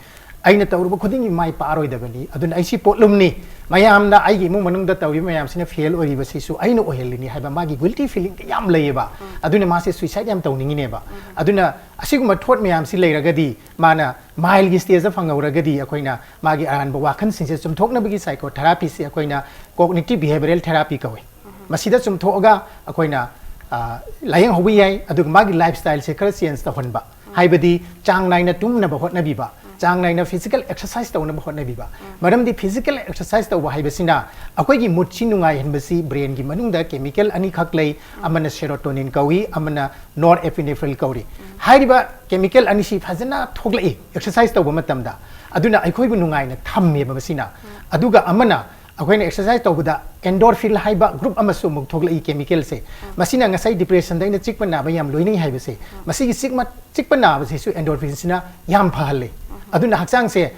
ꯑꯩꯅ ꯇꯧꯔꯨꯕ ꯈꯨꯗꯤꯡꯒꯤ ꯃꯥꯏ ꯄꯥꯛꯑꯔꯣꯏꯗꯕꯅꯤ, ꯑꯗꯨꯅ ꯑꯩꯁꯤ ꯄꯣꯠꯂꯨꯝꯅꯤ, ꯃꯌꯥꯝꯅ ꯑꯩꯒꯤ ꯏꯃꯨꯡ ꯃꯅꯨꯡꯗ ꯇꯧꯔꯤꯕ ꯃꯌꯥꯝꯁꯤꯅ fail ꯑꯣꯏꯔꯤꯕꯁꯤꯁꯨ ꯑꯩꯅ ꯑꯣꯏꯍꯜꯂꯤꯅꯤ ꯍꯥꯏꯕ ꯃꯥꯒꯤ guilty feelingꯗ ꯌꯥꯝ ꯂꯩꯌꯦꯕ꯫ ꯑꯗꯨꯅ ꯃꯥꯁꯦ suicide ꯌꯥꯝ ꯇꯧꯅꯤꯡꯉꯤꯅꯦꯕ꯫ ꯑꯗꯨꯅ ꯑꯁꯤꯒꯨꯝꯕ thought ꯃꯌꯥꯝꯁꯤ ꯂꯩꯔꯒꯗꯤ ꯃꯥꯅ mildꯒꯤ stageꯇ ꯐꯪꯍꯧꯔꯒꯗꯤ ꯑꯩꯈꯣꯏꯅ ꯃꯥꯒꯤ ꯑꯔꯥꯟꯕ ꯋꯥꯈꯜꯁꯤꯡꯁꯦ ꯆꯨꯝꯊꯣꯛꯅꯕꯒꯤ psychotherapyꯁꯤ ꯑꯩꯈꯣꯏꯅ cognitive behavioral therapy ꯀꯧꯏ꯫ ꯃꯁꯤꯗ ꯆꯨꯝꯊꯣꯛꯑꯒ ꯑꯩꯈꯣꯏꯅ, ꯑ, ꯂꯥꯌꯦꯡꯍꯧꯕ ꯌꯥꯏ꯫ ꯑꯗꯨꯒ ꯃꯥꯒꯤ lifestyleꯁꯦ ꯈꯔ change ꯇꯧꯍꯟꯕ, ꯍꯥꯏꯕꯗꯤ ꯆꯥꯡ ꯅꯥꯏꯅ ꯇꯨꯝꯅꯕ ꯍꯣꯠꯅꯕꯤꯕ, ꯆꯥꯡ ꯅꯥꯏꯅ physical exercise ꯇꯧꯅꯕ ꯍꯣꯠꯅꯕꯤꯕ꯫ ꯃꯔꯝꯗꯤ physical exercise ꯇꯧꯕ ꯍꯥꯏꯕꯁꯤꯅ ꯑꯩꯈꯣꯏꯒꯤ moodꯁꯤ ꯅꯨꯡꯉꯥꯏꯍꯟꯕꯁꯤ brainꯒꯤ ꯃꯅꯨꯡꯗ chemical ꯑꯅꯤꯈꯛ ꯂꯩ, ꯑꯃꯅ serotonin ꯀꯧꯏ, ꯑꯃꯅ norepinephrine ꯀꯧꯔꯤ꯫ ꯍꯥꯏꯔꯤꯕ chemical ꯑꯅꯤꯁꯤ ꯐꯖꯅ ꯊꯣꯛꯂꯛꯏ exercise ꯇꯧꯕ ꯃꯇꯝꯗ, ꯑꯗꯨꯅ ꯑꯩꯈꯣꯏꯕꯨ ꯅꯨꯡꯉꯥꯏꯅ ꯊꯝꯃꯦꯕ ꯃꯁꯤꯅ꯫ ꯑꯗꯨꯒ ꯑꯃꯅ ꯑꯩꯈꯣꯏꯅ exercise ꯇꯧꯕꯗ endorphin ꯍꯥꯏꯕ group ꯑꯃꯁꯨ ꯑꯃꯨꯛ ꯊꯣꯛꯂꯛꯏ chemicalꯁꯦ꯫ ꯃꯁꯤꯅ ꯉꯁꯥꯏ depressionꯗ ꯑꯩꯅ ꯆꯤꯛꯄ ꯅꯥꯕ ꯌꯥꯝ ꯂꯣꯏꯅꯩ ꯍꯥꯏꯕꯁꯦ, ꯃꯁꯤꯒꯤ ꯆꯤꯛꯃ-, ꯆꯤꯛꯄ ꯅꯥꯕꯁꯤꯁꯨ endorphinꯁꯤꯅ ꯌꯥꯝ ꯐꯍꯜꯂꯤ꯫ ꯑꯗꯨꯅ ꯍꯛꯆꯥꯡꯁꯦ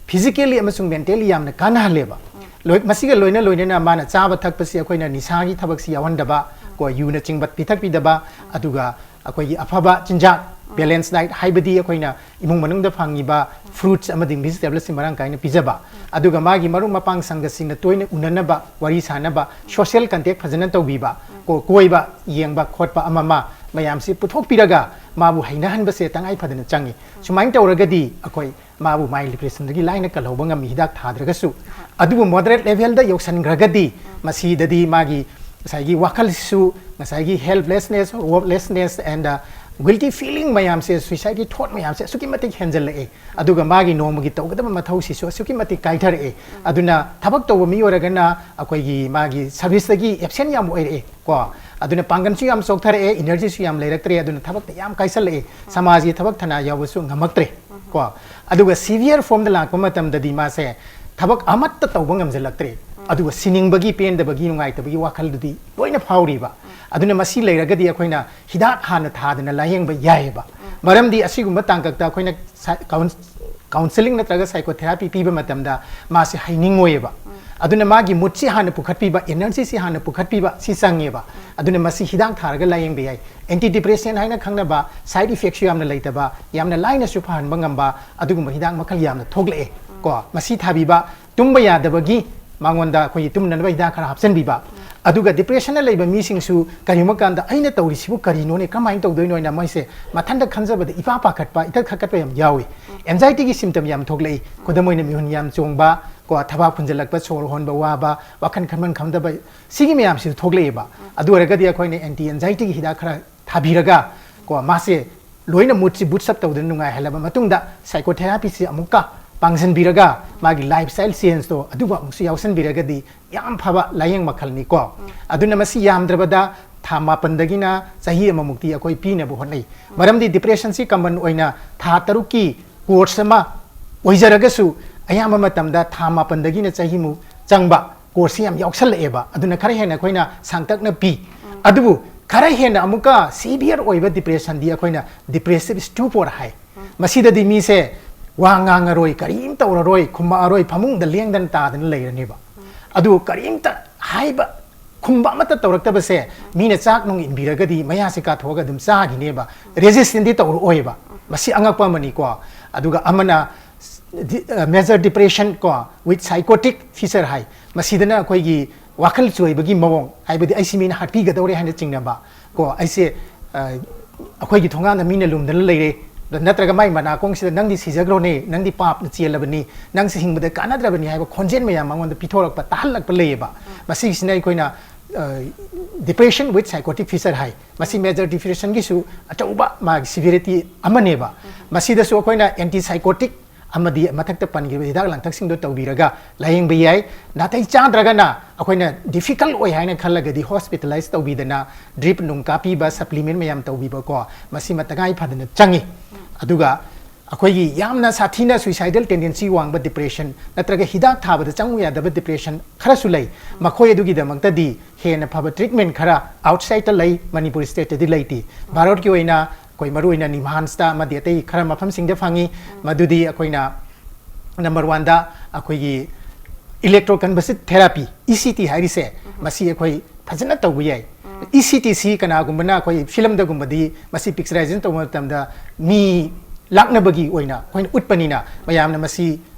physically ꯑꯃꯁꯨꯡ mentally ꯌꯥꯝꯅ ꯀꯥꯟꯅꯍꯜꯂꯦꯕ꯫ ꯂꯣꯏ-, ꯃꯁꯤꯒ ꯂꯣꯏꯅ ꯂꯣꯏꯅꯅ ꯃꯥꯅ ꯆꯥꯕ ꯊꯛꯄꯁꯤ ꯑꯩꯈꯣꯏꯅ ꯅꯤꯁꯥꯒꯤ ꯊꯕꯛꯁꯤ ꯌꯥꯎꯍꯟꯗꯕ, ꯀꯣ, ꯌꯨꯅ ꯆꯤꯡꯕ ꯄꯤꯊꯛꯄꯤꯗꯕ, ꯑꯗꯨꯒ ꯑꯩꯈꯣꯏꯒꯤ ꯑꯐꯕ ꯆꯤꯟꯖꯥꯛ, ꯕꯦꯂꯦꯟꯁ ꯗꯥꯏꯠ ꯍꯥꯏꯕꯗꯤ ꯑꯩꯈꯣꯏꯅ ꯏꯃꯨꯡ ꯃꯅꯨꯡꯗ ꯐꯪꯉꯤꯕ ꯐ꯭ꯔꯨꯠꯁ ꯑꯃꯗꯤ ꯚꯤꯖꯤꯇꯦꯕꯜꯁꯤ ꯃꯔꯥꯡ ꯀꯥꯏꯅ ꯄꯤꯖꯕ, ꯑꯗꯨꯒ ꯃꯥꯒꯤ ꯃꯔꯨꯞ ꯃꯄꯥꯡ ꯁꯪꯒꯁꯤꯡꯅ ꯇꯣꯏꯅ ꯎꯅꯅꯕ, ꯋꯥꯔꯤ ꯁꯥꯅꯕ, ꯁꯣꯁꯤꯌꯦꯜ ꯀꯟꯇꯦꯛ ꯐꯖꯅ ꯇꯧꯕꯤꯕ, ꯀꯣ-, ꯀꯣꯏꯕ ꯌꯦꯡꯕ ꯈꯣꯠꯄ ꯑꯃ ꯑꯃ ꯃꯌꯥꯝꯁꯤ ꯄꯨꯊꯣꯛꯄꯤꯔꯒ ꯃꯥꯕꯨ ꯍꯩꯅꯍꯟꯕꯁꯦ ꯇꯉꯥꯏ ꯐꯗꯅ ꯆꯪꯉꯤ꯫ ꯁꯨꯃꯥꯏꯅ ꯇꯧꯔꯒꯗꯤ ꯑꯩꯈꯣꯏ ꯃꯥꯕꯨ ꯃꯥꯏꯜ ꯗꯤꯄ꯭ꯔꯦꯁꯟꯗꯒꯤ ꯂꯥꯏꯅ ꯀꯜꯍꯧꯕ ꯉꯝꯃꯤ, ꯍꯤꯗꯥꯛ ꯊꯥꯗ꯭ꯔꯒꯁꯨ꯫ ꯑꯗꯨꯕꯨ ꯃꯣꯗꯔꯦꯠ ꯂꯦꯚꯦꯜꯗ ꯌꯧꯁꯟꯈ꯭ꯔꯒꯗꯤ ꯃꯁꯤꯗꯗꯤ ꯃꯥꯒꯤ ꯉꯁꯥꯏꯒꯤ ꯋꯥꯈꯜꯁꯤꯁꯨ, ꯉꯁꯥꯏꯒꯤ helplessness, hopelessness and, uh, guilty feeling ꯃꯌꯥꯝꯁꯦ, ꯁꯨꯏꯁꯥꯏꯗꯀꯤ ꯊꯣꯠ ꯃꯌꯥꯝꯁꯦ ꯑꯁꯨꯛꯀꯤ ꯃꯇꯤꯛ ꯍꯦꯟꯖꯜꯂꯛꯑꯦ꯫ ꯑꯗꯨꯒ ꯃꯥꯒꯤ ꯅꯣꯡꯃꯒꯤ ꯇꯧꯒꯗꯕ ꯃꯊꯧꯁꯤꯁꯨ ꯑꯁꯨꯛꯀꯤ ꯃꯇꯤꯛ ꯀꯥꯏꯊꯔꯛꯑꯦ꯫ ꯑꯗꯨꯅ ꯊꯕꯛ ꯇꯧꯕ ꯃꯤ ꯑꯣꯏꯔꯒꯅ ꯑꯩꯈꯣꯏꯒꯤ ꯃꯥꯒꯤ ꯁꯔꯚꯤꯁꯇꯒꯤ ꯑꯦꯞꯁꯦꯟ ꯌꯥꯝ ꯑꯣꯏꯔꯛꯑꯦ ꯀꯣ꯫ ꯑꯗꯨꯅ ꯄꯥꯡꯒꯜꯁꯨ ꯌꯥꯝ ꯆꯣꯛꯊꯔꯛꯑꯦ, ꯏꯅꯔꯖꯤꯁꯨ ꯌꯥꯝ ꯂꯩꯔꯛꯇ꯭ꯔꯦ, ꯑꯗꯨꯅ ꯊꯕꯛꯇ ꯌꯥꯝ ꯀꯥꯏꯁꯜꯂꯛꯑꯦ, ꯁꯃꯥꯖꯒꯤ ꯊꯕꯛ ꯊꯅꯥ ꯌꯥꯎꯕꯁꯨ ꯉꯝꯃꯛꯇ꯭ꯔꯦ ꯀꯣ꯫ ꯑꯗꯨꯒ ꯁꯤꯚꯤꯌꯔ ꯐꯣꯝꯗ ꯂꯥꯛꯄ ꯃꯇꯝꯗꯗꯤ ꯃꯥꯁꯦ ꯊꯕꯛ ꯑꯃꯠꯇ ꯇꯧꯕ ꯉꯝꯁꯤꯜꯂꯛꯇ꯭ꯔꯦ꯫ ꯑꯗꯨꯒ ꯁꯤꯅꯤꯡꯕꯒꯤ, ꯄꯦꯟꯗꯕꯒꯤ, ꯅꯨꯡꯉꯥꯏꯇꯕꯒꯤ ꯋꯥꯈꯜꯗꯨꯗꯤ ꯂꯣꯏꯅ ꯐꯥꯎꯔꯤꯕ꯫ ꯑꯗꯨꯅ ꯃꯁꯤ ꯂꯩꯔꯒꯗꯤ ꯑꯩꯈꯣꯏꯅ ꯍꯤꯗꯥꯛ ꯍꯥꯟꯅ ꯊꯥꯗꯅ ꯂꯥꯌꯦꯡꯕ ꯌꯥꯏꯑꯕ꯫ ꯃꯔꯝꯗꯤ ꯑꯁꯤꯒꯨꯝꯕ ꯇꯥꯡꯀꯛꯇ ꯑꯩꯈꯣꯏꯅ ꯁꯥꯏ-, ꯀꯥꯎꯟ-, ꯀꯥꯎꯟꯁꯦꯂꯤꯡ ꯅꯠꯇ꯭ꯔꯒ ꯁꯥꯏꯀꯣꯊꯦꯔꯥꯄꯤ ꯄꯤꯕ ꯃꯇꯝꯗ ꯃꯥꯁꯦ ꯍꯩꯅꯤꯡꯉꯣꯏꯑꯕ꯫ ꯑꯗꯨꯅ ꯃꯥꯒꯤ ꯃꯨꯠꯁꯤ ꯍꯥꯟꯅ ꯄꯨꯈꯠꯄꯤꯕ, ꯑꯦꯅꯔꯖꯤꯁꯤ ꯍꯥꯟꯅ ꯄꯨꯈꯠꯄꯤꯕ ꯁꯤ ꯆꯪꯉꯦꯕ꯫ ꯑꯗꯨꯅ ꯃꯁꯤ ꯍꯤꯗꯥꯛ ꯊꯥꯔꯒ ꯂꯥꯌꯦꯡꯕ ꯌꯥꯏ꯫ ꯑꯦꯟꯇꯤ ꯗꯤꯄ꯭ꯔꯦꯁꯦꯟ ꯍꯥꯏꯅ ꯈꯪꯅꯕ, ꯁꯥꯏꯠ ꯏꯐꯦꯛꯁꯨ ꯌꯥꯝꯅ ꯂꯩꯇꯕ, ꯌꯥꯝꯅ ꯂꯥꯏꯅꯁꯨ ꯐꯍꯟꯕ ꯉꯝꯕ ꯑꯗꯨꯒꯨꯝꯕ ꯍꯤꯗꯥꯛ ꯃꯈꯜ ꯌꯥꯝꯅ ꯊꯣꯛꯂꯛꯑꯦ ꯀꯣ꯫ ꯃꯁꯤ ꯊꯥꯕꯤꯕ, ꯇꯨꯝꯕ ꯌꯥꯗꯕꯒꯤ ꯃꯉꯣꯟꯗ ꯑꯩꯈꯣꯏꯒꯤ ꯇꯨꯝꯅꯅꯕ ꯍꯤꯗꯥꯛ ꯈꯔ ꯍꯥꯞꯆꯤꯟꯕꯤꯕ꯫ ꯑꯗꯨꯒ ꯗꯤꯄ꯭ꯔꯦꯁꯟꯅ ꯂꯩꯕ ꯃꯤꯁꯤꯡꯁꯨ ꯀꯔꯤꯒꯨꯝꯕ ꯀꯥꯟꯗ "ꯑꯩꯅ ꯇꯧꯔꯤꯁꯤꯕꯨ ꯀꯔꯤꯅꯣꯅꯦ, ꯀꯔꯝꯍꯥꯏꯅ ꯇꯧꯗꯣꯏꯅꯣ?" ꯍꯥꯏꯅ ꯃꯣꯏꯁꯦ ꯃꯊꯟꯇ ꯈꯟꯖꯕꯗ ꯏꯄꯥ ꯄꯥꯈꯠꯄ, ꯏꯊꯛ ꯊꯛꯀꯠꯄ ꯌꯥꯝ ꯌꯥꯎꯏ꯫ ꯑꯦꯟꯖꯥꯏꯇꯤꯒꯤ ꯁꯤꯝꯇꯝ ꯌꯥꯝ ꯊꯣꯛꯂꯛꯏ꯫ ꯈꯨꯗꯝ ꯑꯣꯏꯅ ꯃꯤꯍꯨꯟ ꯌꯥꯝ ꯆꯣꯡꯕ ꯀꯣ, ꯊꯕꯥꯛ ꯐꯨꯟꯖꯜꯂꯛꯄ, ꯁꯣꯔ ꯍꯣꯟꯕ ꯋꯥꯕ, ꯋꯥꯈꯜ ꯈꯟꯐꯝ ꯈꯪꯗꯕ, ꯁꯤꯒꯤ ꯃꯌꯥꯝꯁꯤꯁꯨ ꯊꯣꯛꯂꯛꯑꯦꯕ꯫ ꯑꯗꯨ ꯑꯣꯏꯔꯒꯗꯤ ꯑꯩꯈꯣꯏꯅ ꯑꯦꯟꯇꯤ ꯑꯦꯟꯖꯥꯏꯇꯤꯒꯤ ꯍꯤꯗꯥꯛ ꯈꯔ ꯊꯥꯕꯤꯔꯒ ꯀꯣ, ꯃꯥꯁꯦ ꯂꯣꯏꯅ ꯃꯨꯠꯁꯤ ꯕꯨꯠꯁ ꯑꯞ ꯇꯧꯗꯅ ꯅꯨꯡꯉꯥꯏꯍꯜꯂꯕ ꯃꯇꯨꯡꯗ ꯁꯥꯏꯀꯣꯊꯦꯔꯥꯄꯤꯁꯤ ꯑꯃꯨꯛꯀ ꯄꯥꯡꯁꯤꯟꯕꯤꯔꯒ ꯃꯥꯒꯤ ꯂꯥꯏꯐ ꯁ꯭ꯇꯥꯏꯜ ꯆꯦꯟꯖꯇꯣ ꯑꯗꯨꯒ ꯑꯃꯨꯛꯁꯨ ꯌꯥꯎꯁꯟꯕꯤꯔꯒꯗꯤ ꯌꯥꯝ ꯐꯕ ꯂꯥꯌꯦꯡ ꯃꯈꯜꯅꯤꯀꯣ꯫ ꯑꯗꯨꯅ ꯃꯁꯤ ꯌꯥꯝꯗ꯭ꯔꯕꯗ ꯊꯥ ꯃꯥꯄꯟꯗꯒꯤꯅ ꯆꯍꯤ ꯑꯃꯃꯨꯛꯇꯤ ꯑꯩꯈꯣꯏ ꯄꯤꯅꯕ ꯍꯣꯠꯅꯩ꯫ ꯃꯔꯝꯗꯤ ꯗꯤꯄ꯭ꯔꯦꯁꯟꯁꯤ ꯀꯃꯟ ꯑꯣꯏꯅ ꯊꯥ ꯇꯔꯨꯛꯀꯤ ꯀꯣꯔꯁ ꯑꯃ ꯑꯣꯏꯖꯔꯒꯁꯨ ꯑꯌꯥꯝꯕ ꯃꯇꯝꯗ ꯊꯥ ꯃꯥꯄꯟꯗꯒꯤꯅ ꯆꯍꯤꯃꯨꯛ ꯆꯪꯕ ꯀꯣꯔꯁꯁꯤ ꯌꯥꯝ ꯌꯥꯎꯁꯜꯂꯛꯑꯦꯕ꯫ ꯑꯗꯨꯅ ꯈꯔ ꯍꯦꯟꯅ ꯑꯩꯈꯣꯏꯅ ꯁꯥꯡꯇꯛꯅ ꯄꯤ꯫ ꯑꯗꯨꯕꯨ ꯈꯔ ꯍꯦꯟꯅ ꯑꯃꯨꯛꯀ ꯁꯤꯚꯤꯌꯔ ꯑꯣꯏꯕ ꯗꯤꯄ꯭ꯔꯦꯁꯟꯗꯤ ꯑꯩꯈꯣꯏꯅ ꯗꯤꯄ꯭ꯔꯦꯁꯤꯚ ꯁ꯭ꯇꯨꯄꯣꯔ ꯍꯥꯏ꯫ ꯃꯁꯤꯗꯗꯤ ꯃꯤꯁꯦ ꯋꯥ ꯉꯥꯡꯉꯔꯣꯏ, ꯀꯔꯤꯝ ꯇꯧꯔꯔꯣꯏ, ꯈꯨꯝꯃꯛꯑꯔꯣꯏ, ꯐꯃꯨꯡꯗ ꯂꯦꯡꯗꯅ ꯇꯥꯗꯅ ꯂꯩꯔꯅꯦꯕ꯫ ꯑꯗꯨ ꯀꯔꯤꯝꯇ ꯍꯥꯏꯕ ꯈꯨꯝꯕ ꯑꯃꯠꯇ ꯇꯧꯔꯛꯇꯕꯁꯦ, ꯃꯤꯅ ꯆꯥꯛ ꯅꯨꯡ ꯏꯟꯕꯤꯔꯒꯗꯤ ꯃꯌꯥꯁꯦ ꯀꯥꯊꯣꯛꯑꯒ ꯑꯗꯨꯝ ꯆꯥꯈꯤꯅꯦꯕ, ꯔꯦꯖꯤꯁꯇꯦꯟꯗꯤ ꯇꯧꯔꯛꯑꯣꯏꯕ꯫ ꯃꯁꯤ ꯑꯉꯛꯄ ꯑꯃꯅꯤꯀꯣ꯫ ꯑꯗꯨꯒ ꯑꯃꯅ ꯃꯦꯖꯔ ꯗꯤꯄ꯭ꯔꯦꯁꯟ ꯀꯣ, ꯋꯤꯠ ꯁꯥꯏꯀꯣꯇꯤꯛ ꯐꯤꯆꯔ ꯍꯥꯏ꯫ ꯃꯁꯤꯗꯅ ꯑꯩꯈꯣꯏꯒꯤ ꯋꯥꯈꯜ ꯆꯣꯏꯕꯒꯤ ꯃꯑꯣꯡ, ꯍꯥꯏꯕꯗꯤ ꯑꯩꯁꯤ ꯃꯤꯅ ꯍꯥꯠꯄꯤꯒꯗꯧꯔꯦ ꯍꯥꯏꯅ ꯆꯤꯡꯅꯕ ꯀꯣ, ꯑꯩꯁꯦ ꯑ, ꯑꯩꯈꯣꯏꯒꯤ ꯊꯣꯡꯒꯥꯟꯗ ꯃꯤꯅ ꯂꯨꯝꯗꯅ ꯂꯩꯔꯦ, ꯅꯠꯇ꯭ꯔꯒ ꯃꯥꯏ ꯃꯅꯥꯀꯣꯡꯁꯤꯗ "ꯅꯪꯗꯤ ꯁꯤꯖꯈ꯭ꯔꯣꯅꯦ, ꯅꯪꯗꯤ ꯄꯥꯞꯅ ꯆꯦꯜꯂꯕꯅꯤ, ꯅꯪꯁꯤ ꯍꯤꯡꯕꯗ ꯀꯥꯟꯅꯗ꯭ꯔꯕꯅꯤ" ꯍꯥꯏꯕ ꯈꯣꯟꯖꯦꯜ ꯃꯌꯥꯝ ꯃꯉꯣꯟꯗ ꯄꯤꯊꯣꯔꯛꯄ, ꯇꯥꯍꯜꯂꯛꯄ ꯂꯩꯌꯦꯕ꯫ ꯃꯁꯤꯒꯤꯁꯤꯅ ꯑꯩꯈꯣꯏꯅ ꯗꯤꯄ꯭ꯔꯦꯁꯟ ꯋꯤꯠ ꯁꯥꯏꯀꯣꯇꯤꯛ ꯐꯤꯆꯔ ꯍꯥꯏ꯫ ꯃꯁꯤ ꯃꯦꯖꯔ ꯗꯤꯄ꯭ꯔꯦꯁꯟꯒꯤꯁꯨ ꯑꯆꯧꯕ ꯃꯥꯒꯤ ꯁꯤꯚꯤꯌꯔꯤꯇꯤ ꯑꯃꯅꯦꯕ꯫ ꯃꯁꯤꯗꯁꯨ ꯑꯩꯈꯣꯏꯅ ꯑꯦꯟꯇꯤ ꯁꯥꯏꯀꯣꯇꯤꯛ ꯑꯃꯗꯤ ꯃꯊꯛꯇ ꯄꯟꯈꯤꯕ ꯍꯤꯗꯥꯛ ꯂꯥꯡꯊꯛꯁꯤꯡꯗꯣ ꯇꯧꯕꯤꯔꯒ ꯂꯥꯌꯦꯡꯕ ꯌꯥꯏ꯫ ꯅꯥꯇꯩ ꯆꯥꯗ꯭ꯔꯒꯅ ꯑꯩꯈꯣꯏꯅ ꯗꯤꯐꯤꯀꯜꯠ ꯑꯣꯏ ꯍꯥꯏꯅ ꯈꯜꯂꯒꯗꯤ ꯍꯣꯁꯄꯤꯇꯥꯂꯥꯏꯁ ꯇꯧꯕꯤꯗꯅ ꯗ꯭ꯔꯤꯞ ꯅꯨꯡ ꯀꯥꯞꯄꯤꯕ, ꯁꯄ꯭ꯂꯤꯃꯦꯟ ꯃꯌꯥꯝ ꯇꯧꯕꯤꯕꯀꯣ, ꯃꯁꯤꯃ ꯇꯉꯥꯏ ꯐꯗꯅ ꯆꯪꯉꯤ꯫ ꯑꯗꯨꯒ ꯑꯩꯈꯣꯏꯒꯤ ꯌꯥꯝꯅ ꯁꯥꯊꯤꯅ ꯁꯨꯏꯁꯥꯏꯗꯦꯜ ꯇꯦꯟꯗꯦꯟꯁꯤ ꯋꯥꯡꯕ ꯗꯤꯄ꯭ꯔꯦꯁꯟ ꯅꯠꯇ꯭ꯔꯒ ꯍꯤꯗꯥꯛ ꯊꯥꯕꯗ ꯆꯪꯉꯨ ꯌꯥꯗꯕ ꯗꯤꯄ꯭ꯔꯦꯁꯟ ꯈꯔꯁꯨ ꯂꯩ꯫ ꯃꯈꯣꯏ ꯑꯗꯨꯒꯤꯗꯃꯛꯇꯗꯤ ꯍꯦꯟꯅ ꯐꯕ ꯇ꯭ꯔꯤꯠꯃꯦꯟ ꯈꯔ ꯑꯥꯎꯠꯁꯥꯏꯠꯇ ꯂꯩ, ꯃꯅꯤꯄꯨꯔ ꯁ꯭ꯇꯦꯠꯇꯗꯤ ꯂꯩꯇꯦ꯫ ꯚꯥꯔꯠꯀꯤ ꯑꯣꯏꯅ ꯑꯩꯈꯣꯏ ꯃꯔꯨꯑꯣꯏꯅ ꯅꯤꯝꯍꯥꯟꯁꯇ ꯑꯃꯗꯤ ꯑꯇꯩ ꯈꯔ ꯃꯐꯝꯁꯤꯡꯗ ꯐꯪꯉꯤ꯫ ꯃꯗꯨꯗꯤ ꯑꯩꯈꯣꯏꯅ ꯅꯝꯕꯔ ꯋꯥꯟꯗ ꯑꯩꯈꯣꯏꯒꯤ ꯏꯂꯦꯛꯇ꯭ꯔꯣ ꯀꯟꯚꯜꯁꯤꯞ ꯊꯦꯔꯥꯄꯤ, ꯏ ꯁꯤ ꯇꯤ ꯍꯥꯏꯔꯤꯁꯦ, ꯃꯁꯤ ꯑꯩꯈꯣꯏ ꯐꯖꯅ ꯇꯧꯕ ꯌꯥꯏ꯫ ꯏ ꯁꯤ ꯇꯤꯁꯤ ꯀꯅꯥꯒꯨꯝꯕꯅ ꯑꯩꯈꯣꯏ ꯐꯤꯂꯝꯗꯒꯨꯝꯕꯗꯤ ꯃꯁꯤ ꯄꯤꯛꯆꯔꯥꯏꯖꯦꯁꯟ ꯇꯧꯕ ꯃꯇꯝꯗ ꯃꯤ ꯂꯥꯛꯅꯕꯒꯤ ꯑꯣꯏꯅ ꯑꯩꯈꯣꯏꯅ ꯎꯠꯄꯅꯤꯅ ꯃꯌꯥꯝꯅ ꯃꯁꯤ,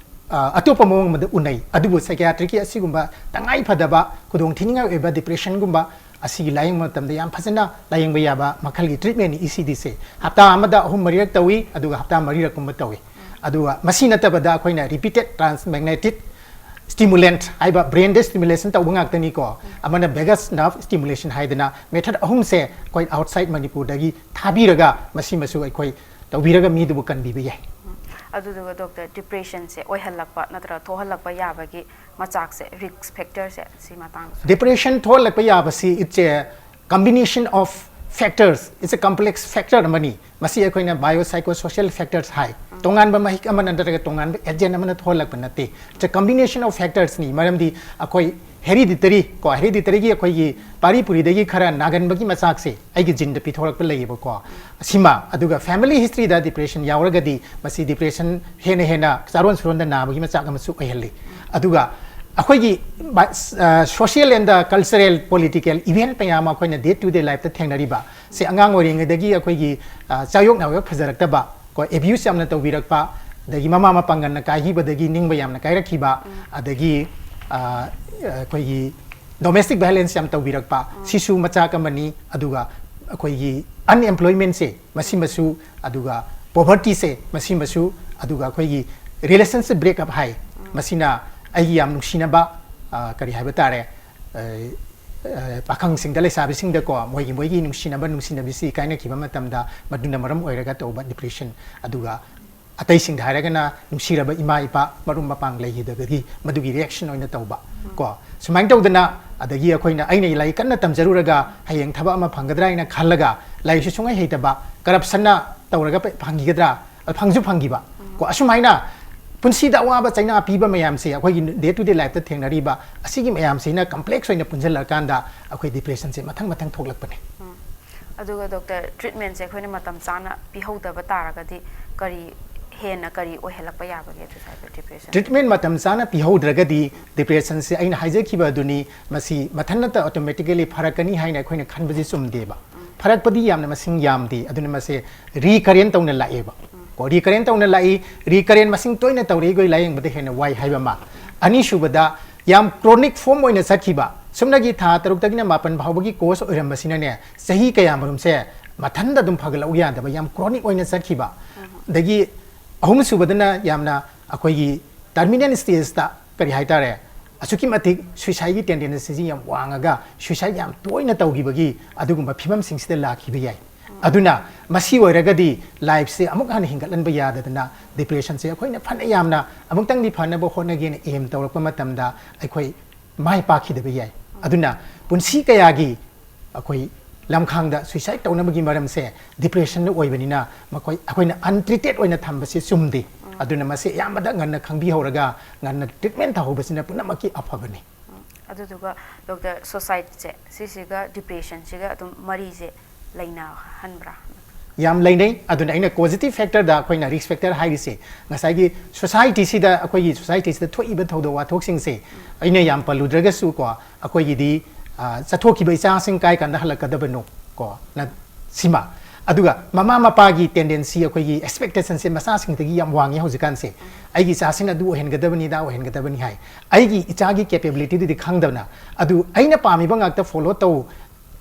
ꯑ, ꯑꯇꯣꯞꯄ ꯃꯑꯣꯡ ꯑꯃꯗ ꯎꯅꯩ꯫ ꯑꯗꯨꯕꯨ ꯁꯥꯏꯀꯤꯌꯥꯇ꯭ꯔꯤꯛꯀꯤ ꯑꯁꯤꯒꯨꯝꯕ ꯇꯉꯥꯏ ꯐꯗꯕ ꯈꯨꯗꯣꯡ ꯊꯤꯅꯤꯡꯉꯥꯏ ꯑꯣꯏꯕ ꯗꯤꯄ꯭ꯔꯦꯁꯟꯒꯨꯝꯕ ꯑꯁꯤꯒꯤ ꯂꯥꯌꯦꯡꯕ ꯃꯇꯝꯗ ꯌꯥꯝ ꯐꯖꯅ ꯂꯥꯌꯦꯡꯕ ꯌꯥꯕ ꯃꯈꯜꯒꯤ ꯇ꯭ꯔꯤꯠꯃꯦꯟꯅꯤ ꯏ ꯁꯤ ꯇꯤꯁꯦ꯫ ꯍꯞꯇꯥ ꯑꯃꯗ ꯑꯍꯨꯝ ꯃꯔꯤꯔꯛ ꯇꯧꯏ, ꯑꯗꯨꯒ ꯍꯞꯇꯥ ꯃꯔꯤꯔꯛꯀꯨꯝꯕ ꯇꯧꯏ꯫ ꯑꯗꯨꯒ ꯃꯁꯤ ꯅꯠꯇꯕꯗ ꯑꯩꯈꯣꯏꯅ ꯔꯤꯄꯤꯇꯦꯠ ꯇ꯭ꯔꯥꯟꯁꯃꯦꯒꯅꯦꯇꯤꯛ ꯁ꯭ꯇꯤꯃꯨꯂꯦꯟꯠ ꯍꯥꯏꯕ ꯕ꯭ꯔꯦꯟꯗ ꯁ꯭ꯇꯤꯃꯨꯂꯦꯁꯟ ꯇꯧꯕ ꯉꯥꯛꯇꯅꯤꯀꯣ꯫ ꯑꯃꯅ ꯚꯦꯒꯁ ꯅꯔꯚ ꯁ꯭ꯇꯤꯃꯨꯂꯦꯁꯟ ꯍꯥꯏꯗꯅ ꯃꯦꯊꯗ ꯑꯍꯨꯝꯁꯦ ꯑꯩꯈꯣꯏ ꯑꯥꯎꯠꯁꯥꯏꯠ ꯃꯅꯤꯄꯨꯔꯗꯒꯤ ꯊꯥꯕꯤꯔꯒ ꯃꯁꯤꯃꯁꯨ ꯑꯩꯈꯣꯏ ꯇꯧꯕꯤꯔꯒ ꯃꯤꯗꯨꯕꯨ ꯀꯟꯕꯤꯕ ꯌꯥꯏ꯫ ꯑꯗꯨꯗꯨꯒ ꯗꯣꯛꯇꯔ, ꯗꯤꯄ꯭ꯔꯦꯁꯟꯁꯦ ꯑꯣꯏꯍꯜꯂꯛꯄ ꯅꯠꯇ꯭ꯔꯒ ꯊꯣꯛꯍꯜꯂꯛꯄ ꯌꯥꯕꯒꯤ ꯃꯆꯥꯛꯁꯦ, ꯔꯤꯁ꯭ꯛ ꯐꯦꯛꯇꯔꯁꯦ, ꯁꯤ ꯃꯇꯥꯡꯗꯁꯨ? ꯗꯤꯄ꯭ꯔꯦꯁꯟ ꯊꯣꯛꯍꯜꯂꯛꯄ ꯌꯥꯕꯁꯤ it's a combination of factors, it's a complex factor ꯑꯃꯅꯤ꯫ ꯃꯁꯤ ꯑꯩꯈꯣꯏꯅ ꯕꯥꯏꯑꯣ ꯁꯥꯏꯀꯣ ꯁꯣꯁꯤꯌꯦꯜ ꯐꯦꯛꯇꯔꯁ ꯍꯥꯏ꯫ ꯇꯣꯉꯥꯟꯕ ꯃꯍꯤꯛ ꯑꯃꯅ ꯅꯠꯇ꯭ꯔꯒ ꯇꯣꯉꯥꯟꯕ ꯑꯦꯖꯦꯟ ꯑꯃꯅ ꯊꯣꯛꯍꯜꯂꯛꯄ ꯅꯠꯇꯦ꯫ It's a combination of factorsꯅꯤ꯫ ꯃꯔꯝꯗꯤ ꯑꯩꯈꯣꯏ ꯍꯦꯔꯤꯗꯤꯇꯔꯤ ꯀꯣ, ꯍꯦꯔꯤꯗꯤꯇꯔꯤꯒꯤ ꯑꯩꯈꯣꯏꯒꯤ ꯄꯥꯔꯤ ꯄꯨꯔꯤꯗꯒꯤ ꯈꯔ ꯅꯥꯒꯟꯕꯒꯤ ꯃꯆꯥꯛꯁꯦ ꯑꯩꯒꯤ ꯖꯤꯟꯗ ꯄꯤꯊꯣꯔꯛꯄ ꯂꯩꯌꯦꯕꯀꯣ꯫ ꯁꯤꯃ, ꯑꯗꯨꯒ ꯐꯦꯃꯤꯂꯤ ꯍꯤꯁꯇ꯭ꯔꯤꯗ ꯗꯤꯄ꯭ꯔꯦꯁꯟ ꯌꯥꯎꯔꯒꯗꯤ ꯃꯁꯤ ꯗꯤꯄ꯭ꯔꯦꯁꯟ ꯍꯦꯟꯅ ꯍꯦꯟꯅ ꯆꯥꯔꯣꯟ ꯁꯨꯔꯣꯟꯗ ꯅꯥꯕꯒꯤ ꯃꯆꯥꯛ ꯑꯃꯁꯨ ꯑꯣꯏꯍꯜꯂꯤ꯫ ꯑꯗꯨꯒ ꯑꯩꯈꯣꯏꯒꯤ social and cultural political event ꯃꯌꯥꯝ ꯑꯃ ꯑꯩꯈꯣꯏꯅ day to day lifeꯇ ꯊꯦꯡꯅꯔꯤꯕ ꯁꯦ, ꯑꯉꯥꯡ ꯑꯣꯏꯔꯤꯉꯩꯗꯒꯤ ꯑꯩꯈꯣꯏꯒꯤ ꯆꯥꯌꯣꯛ ꯅꯥꯌꯣꯛ ꯐꯖꯔꯛꯇꯕ ꯀꯣ, abuse ꯌꯥꯝꯅ ꯇꯧꯕꯤꯔꯛꯄ, ꯑꯗꯒꯤ ꯃꯃꯥ ꯃꯄꯥꯡꯒꯜꯅ ꯀꯥꯏꯈꯤꯕꯗꯒꯤ ꯅꯤꯡꯕ ꯌꯥꯝꯅ ꯀꯥꯏꯔꯛꯈꯤꯕ, ꯑꯗꯒꯤ ꯑꯩꯈꯣꯏꯒꯤ domestic violence ꯌꯥꯝ ꯇꯧꯕꯤꯔꯛꯄ, ꯁꯤꯁꯨ ꯃꯆꯥꯛ ꯑꯃꯅꯤ꯫ ꯑꯗꯨꯒ ꯑꯩꯈꯣꯏꯒꯤ unemploymentꯁꯦ, ꯃꯁꯤꯃꯁꯨ, ꯑꯗꯨꯒ povertyꯁꯦ, ꯃꯁꯤꯃꯁꯨ, ꯑꯗꯨꯒ ꯑꯩꯈꯣꯏꯒꯤ relationship break up ꯍꯥꯏ, ꯃꯁꯤꯅ ꯑꯩꯒꯤ ꯌꯥꯝ ꯅꯨꯡꯁꯤꯅꯕ, ꯀꯔꯤ ꯍꯥꯏꯕ ꯇꯥꯔꯦ, ꯄꯥꯈꯪꯁꯤꯡꯗ, ꯂꯩꯁꯥꯕꯤꯁꯤꯡꯗꯀꯣ, ꯃꯣꯏꯒꯤ ꯃꯣꯏꯒꯤ ꯅꯨꯡꯁꯤꯅꯕ ꯅꯨꯡꯁꯤꯅꯕꯤꯁꯤ ꯀꯥꯏꯅꯈꯤꯕ ꯃꯇꯝꯗ ꯃꯗꯨꯅ ꯃꯔꯝ ꯑꯣꯏꯔꯒ ꯇꯧꯕ depression, ꯑꯗꯨꯒ ꯑꯇꯩꯁꯤꯡꯗ ꯍꯥꯏꯔꯒꯅ ꯅꯨꯡꯁꯤꯔꯕ ꯏꯃꯥ ꯏꯄꯥ, ꯃꯔꯨꯞ ꯃꯄꯥꯡ ꯂꯩꯈꯤꯗꯕꯒꯤ ꯃꯗꯨꯒꯤ reaction ꯑꯣꯏꯅ ꯇꯧꯕ ꯀꯣ, ꯁꯨꯃꯥꯏꯅ ꯇꯧꯗꯅ, ꯑꯗꯒꯤ ꯑꯩꯈꯣꯏꯅ, ꯑꯩꯅ ꯂꯥꯏꯔꯤꯛ ꯀꯟꯅ ꯇꯝꯖꯔꯨꯔꯒ ꯍꯌꯦꯡ ꯊꯕꯛ ꯑꯃ ꯐꯪꯒꯗ꯭ꯔꯥ ꯍꯥꯏꯅ ꯈꯜꯂꯒ ꯂꯥꯏꯔꯤꯛꯁꯨ ꯁꯨꯡꯍꯩ ꯍꯩꯇꯕ, corruptionꯅ ꯇꯧꯔꯒ ꯐꯪꯈꯤꯒꯗ꯭ꯔꯥ, ꯐꯪꯁꯨ ꯐꯪꯈꯤꯕ ꯀꯣ, ꯑꯁꯨꯃꯥꯏꯅ ꯄꯨꯟꯁꯤꯗ ꯑꯋꯥꯕ ꯆꯩꯅꯥ ꯄꯤꯕ ꯃꯌꯥꯝꯁꯦ ꯑꯩꯈꯣꯏꯒꯤ day to day lifeꯇ ꯊꯦꯡꯅꯔꯤꯕ ꯑꯁꯤꯒꯤ ꯃꯌꯥꯝꯁꯤꯅ complex ꯑꯣꯏꯅ ꯄꯨꯟꯁꯤꯜꯂꯀꯥꯟꯗ ꯑꯩꯈꯣꯏ depressionꯁꯦ ꯃꯊꯪ ꯃꯊꯪ ꯊꯣꯛꯂꯛꯄꯅꯦ꯫ ꯑꯗꯨꯒ doctor, treatmentꯁꯦ ꯑꯩꯈꯣꯏꯅ ꯃꯇꯝ ꯆꯥꯅ ꯄꯤꯍꯧꯗꯕ ꯇꯥꯔꯒꯗꯤ ꯀꯔꯤ ꯍꯦꯟꯅ ꯀꯔꯤ ꯑꯣꯏꯍꯜꯂꯛꯄ ꯌꯥꯕꯒꯦ ꯑꯗꯨ ꯁ꯭ꯋꯥꯏꯗ depression? Treatment ꯃꯇꯝ ꯆꯥꯅ ꯄꯤꯍꯧꯗ꯭ꯔꯒꯗꯤ depressionꯁꯦ ꯑꯩꯅ ꯍꯥꯏꯖꯈꯤꯕ ꯑꯗꯨꯅꯤ, ꯃꯁꯤ ꯃꯊꯟꯇ automatically ꯐꯔꯛꯀꯅꯤ ꯍꯥꯏꯅ ꯑꯩꯈꯣꯏꯅ ꯈꯟꯕꯁꯤ ꯆꯨꯝꯗꯦꯕ꯫ ꯐꯔꯛꯄꯗꯤ ꯌꯥꯝꯅ ꯃꯁꯤꯡ ꯌꯥꯝꯗꯦ, ꯑꯗꯨꯅ ꯃꯁꯦ recurrent ꯇꯧꯅ ꯂꯥꯛꯑꯦꯕ꯫ ꯀꯣ, recurrent ꯇꯧꯅ ꯂꯥꯛꯏ, recurrent ꯃꯁꯤꯡ ꯇꯣꯏꯅ ꯇꯧꯔꯛꯏꯈꯣꯏ ꯂꯥꯏꯌꯦꯡꯕꯗ ꯍꯦꯟꯅ ꯋꯥꯏ ꯍꯥꯏꯕ ꯑꯃ꯫ ꯑꯅꯤꯁꯨꯕꯗ, ꯌꯥꯝ chronic form ꯑꯣꯏꯅ ꯆꯠꯈꯤꯕ, ꯁꯨꯞꯅꯒꯤ ꯊꯥ ꯇꯔꯨꯛꯇꯒꯤꯅ ꯃꯥꯄꯟ ꯐꯥꯎꯕꯒꯤ course ꯑꯣꯏꯔꯝꯕꯁꯤꯅꯅꯦ, ꯆꯍꯤ ꯀꯌꯥꯃꯔꯨꯝꯁꯦ ꯃꯊꯟꯗ ꯑꯗꯨꯝ ꯐꯒꯠꯂꯛꯎ ꯌꯥꯗꯕ, ꯌꯥꯝ chronic ꯑꯣꯏꯅ ꯆꯠꯈꯤꯕ꯫ ꯑꯗꯒꯤ ꯑꯍꯨꯝꯁꯨꯕꯗꯅ ꯌꯥꯝꯅ ꯑꯩꯈꯣꯏꯒꯤ terminal stageꯇ ꯀꯔꯤ ꯍꯥꯏꯇꯥꯔꯦ, ꯑꯁꯨꯛꯀꯤ ꯃꯇꯤꯛ suicideꯀꯤ tendencyꯁꯤ ꯌꯥꯝ ꯋꯥꯡꯉꯒ suicide ꯌꯥꯝ ꯇꯣꯏꯅ ꯇꯧꯈꯤꯕꯒꯤ ꯑꯗꯨꯒꯨꯝꯕ ꯐꯤꯕꯝꯁꯤꯡꯁꯤꯗ ꯂꯥꯛꯈꯤꯕ ꯌꯥꯏ꯫ ꯑꯗꯨꯅ ꯃꯁꯤ ꯑꯣꯏꯔꯒꯗꯤ lifeꯁꯦ ꯑꯃꯨꯛ ꯍꯟꯅ ꯍꯤꯡꯒꯠꯍꯟꯕ ꯌꯥꯗꯗꯅ depressionꯁꯦ ꯑꯩꯈꯣꯏꯅ ꯐꯅ ꯌꯥꯝꯅ ꯑꯃꯨꯛꯇꯪꯗꯤ ꯐꯅꯕ ꯍꯣꯠꯅꯒꯦꯅ aim ꯇꯧꯔꯛꯄ ꯃꯇꯝꯗ ꯑꯩꯈꯣꯏ ꯃꯥꯏ ꯄꯥꯛꯈꯤꯗꯕ ꯌꯥꯏ꯫ ꯑꯗꯨꯅ ꯄꯨꯟꯁꯤ ꯀꯌꯥꯒꯤ ꯑꯩꯈꯣꯏ ꯂꯝꯈꯥꯡꯗ suicide ꯇꯧꯅꯕꯒꯤ ꯃꯔꯝꯁꯦ depressionꯅ ꯑꯣꯏꯕꯅꯤꯅ ꯃꯈꯣꯏ, ꯑꯩꯈꯣꯏꯅ untreated ꯑꯣꯏꯅ ꯊꯝꯕꯁꯦ ꯆꯨꯝꯗꯦ꯫ ꯑꯗꯨꯅ ꯃꯁꯤ ꯑꯌꯥꯝꯕꯗ ꯉꯟꯅ ꯈꯪꯕꯤꯍꯧꯔꯒ ꯉꯟꯅ treatment ꯇꯧꯍꯧꯕꯁꯤꯅ ꯄꯨꯝꯅꯃꯛꯀꯤ ꯑꯐꯕꯅꯤ꯫ ꯑꯗꯨꯗꯨꯒ doctor, suicideꯁꯦ ꯁꯤꯁꯤꯒ depressionꯁꯤꯒ ꯑꯗꯨꯝ ꯃꯔꯤꯁꯦ ꯂꯩꯅꯍꯟꯕ꯭ꯔꯥ? ꯌꯥꯝ ꯂꯩꯅꯩ꯫ ꯑꯗꯨꯅ ꯑꯩꯅ causative factorꯗ ꯑꯩꯈꯣꯏꯅ risk factor ꯍꯥꯏꯔꯤꯁꯦ ꯉꯁꯥꯏꯒꯤ societyꯁꯤꯗ, ꯑꯩꯈꯣꯏꯒꯤ societyꯁꯤꯗ ꯊꯣꯛꯏꯕ ꯊꯧꯗꯣꯛ ꯋꯥꯊꯣꯛꯁꯤꯡꯁꯦ ꯑꯩꯅ ꯌꯥꯝ ꯄꯜꯂꯨꯗ꯭ꯔꯒꯁꯨ ꯀꯣ, ꯑꯩꯈꯣꯏꯒꯤꯗꯤ, ꯑ, ꯆꯠꯊꯣꯛꯈꯤꯕ ꯏꯆꯥꯁꯤꯡ ꯀꯥꯏ ꯀꯥꯟꯗ ꯍꯜꯂꯛꯀꯗꯕꯅꯣ ꯀꯣ, ꯅ ꯁꯤꯃ꯫ ꯑꯗꯨꯒ ꯃꯃꯥ ꯃꯄꯥꯒꯤ tendency, ꯑꯩꯈꯣꯏꯒꯤ expectationꯁꯦ ꯃꯆꯥꯁꯤꯡꯗꯒꯤ ꯌꯥꯝ ꯋꯥꯡꯉꯤ ꯍꯧꯖꯤꯛꯀꯥꯟꯁꯦ꯫ "ꯑꯩꯒꯤ ꯏꯆꯥꯁꯤꯅ ꯑꯗꯨ ꯑꯣꯏꯍꯟꯒꯗꯕꯅꯤ, ꯑꯗꯥ ꯑꯣꯏꯍꯟꯒꯗꯕꯅꯤ" ꯍꯥꯏ꯫ ꯑꯩꯒꯤ ꯏꯆꯥꯒꯤ capabilityꯗꯨꯗꯤ ꯈꯪꯗꯕꯅ, ꯑꯗꯨ ꯑꯩꯅ ꯄꯥꯝꯃꯤꯕ ꯉꯥꯛꯇ follow ꯇꯧ,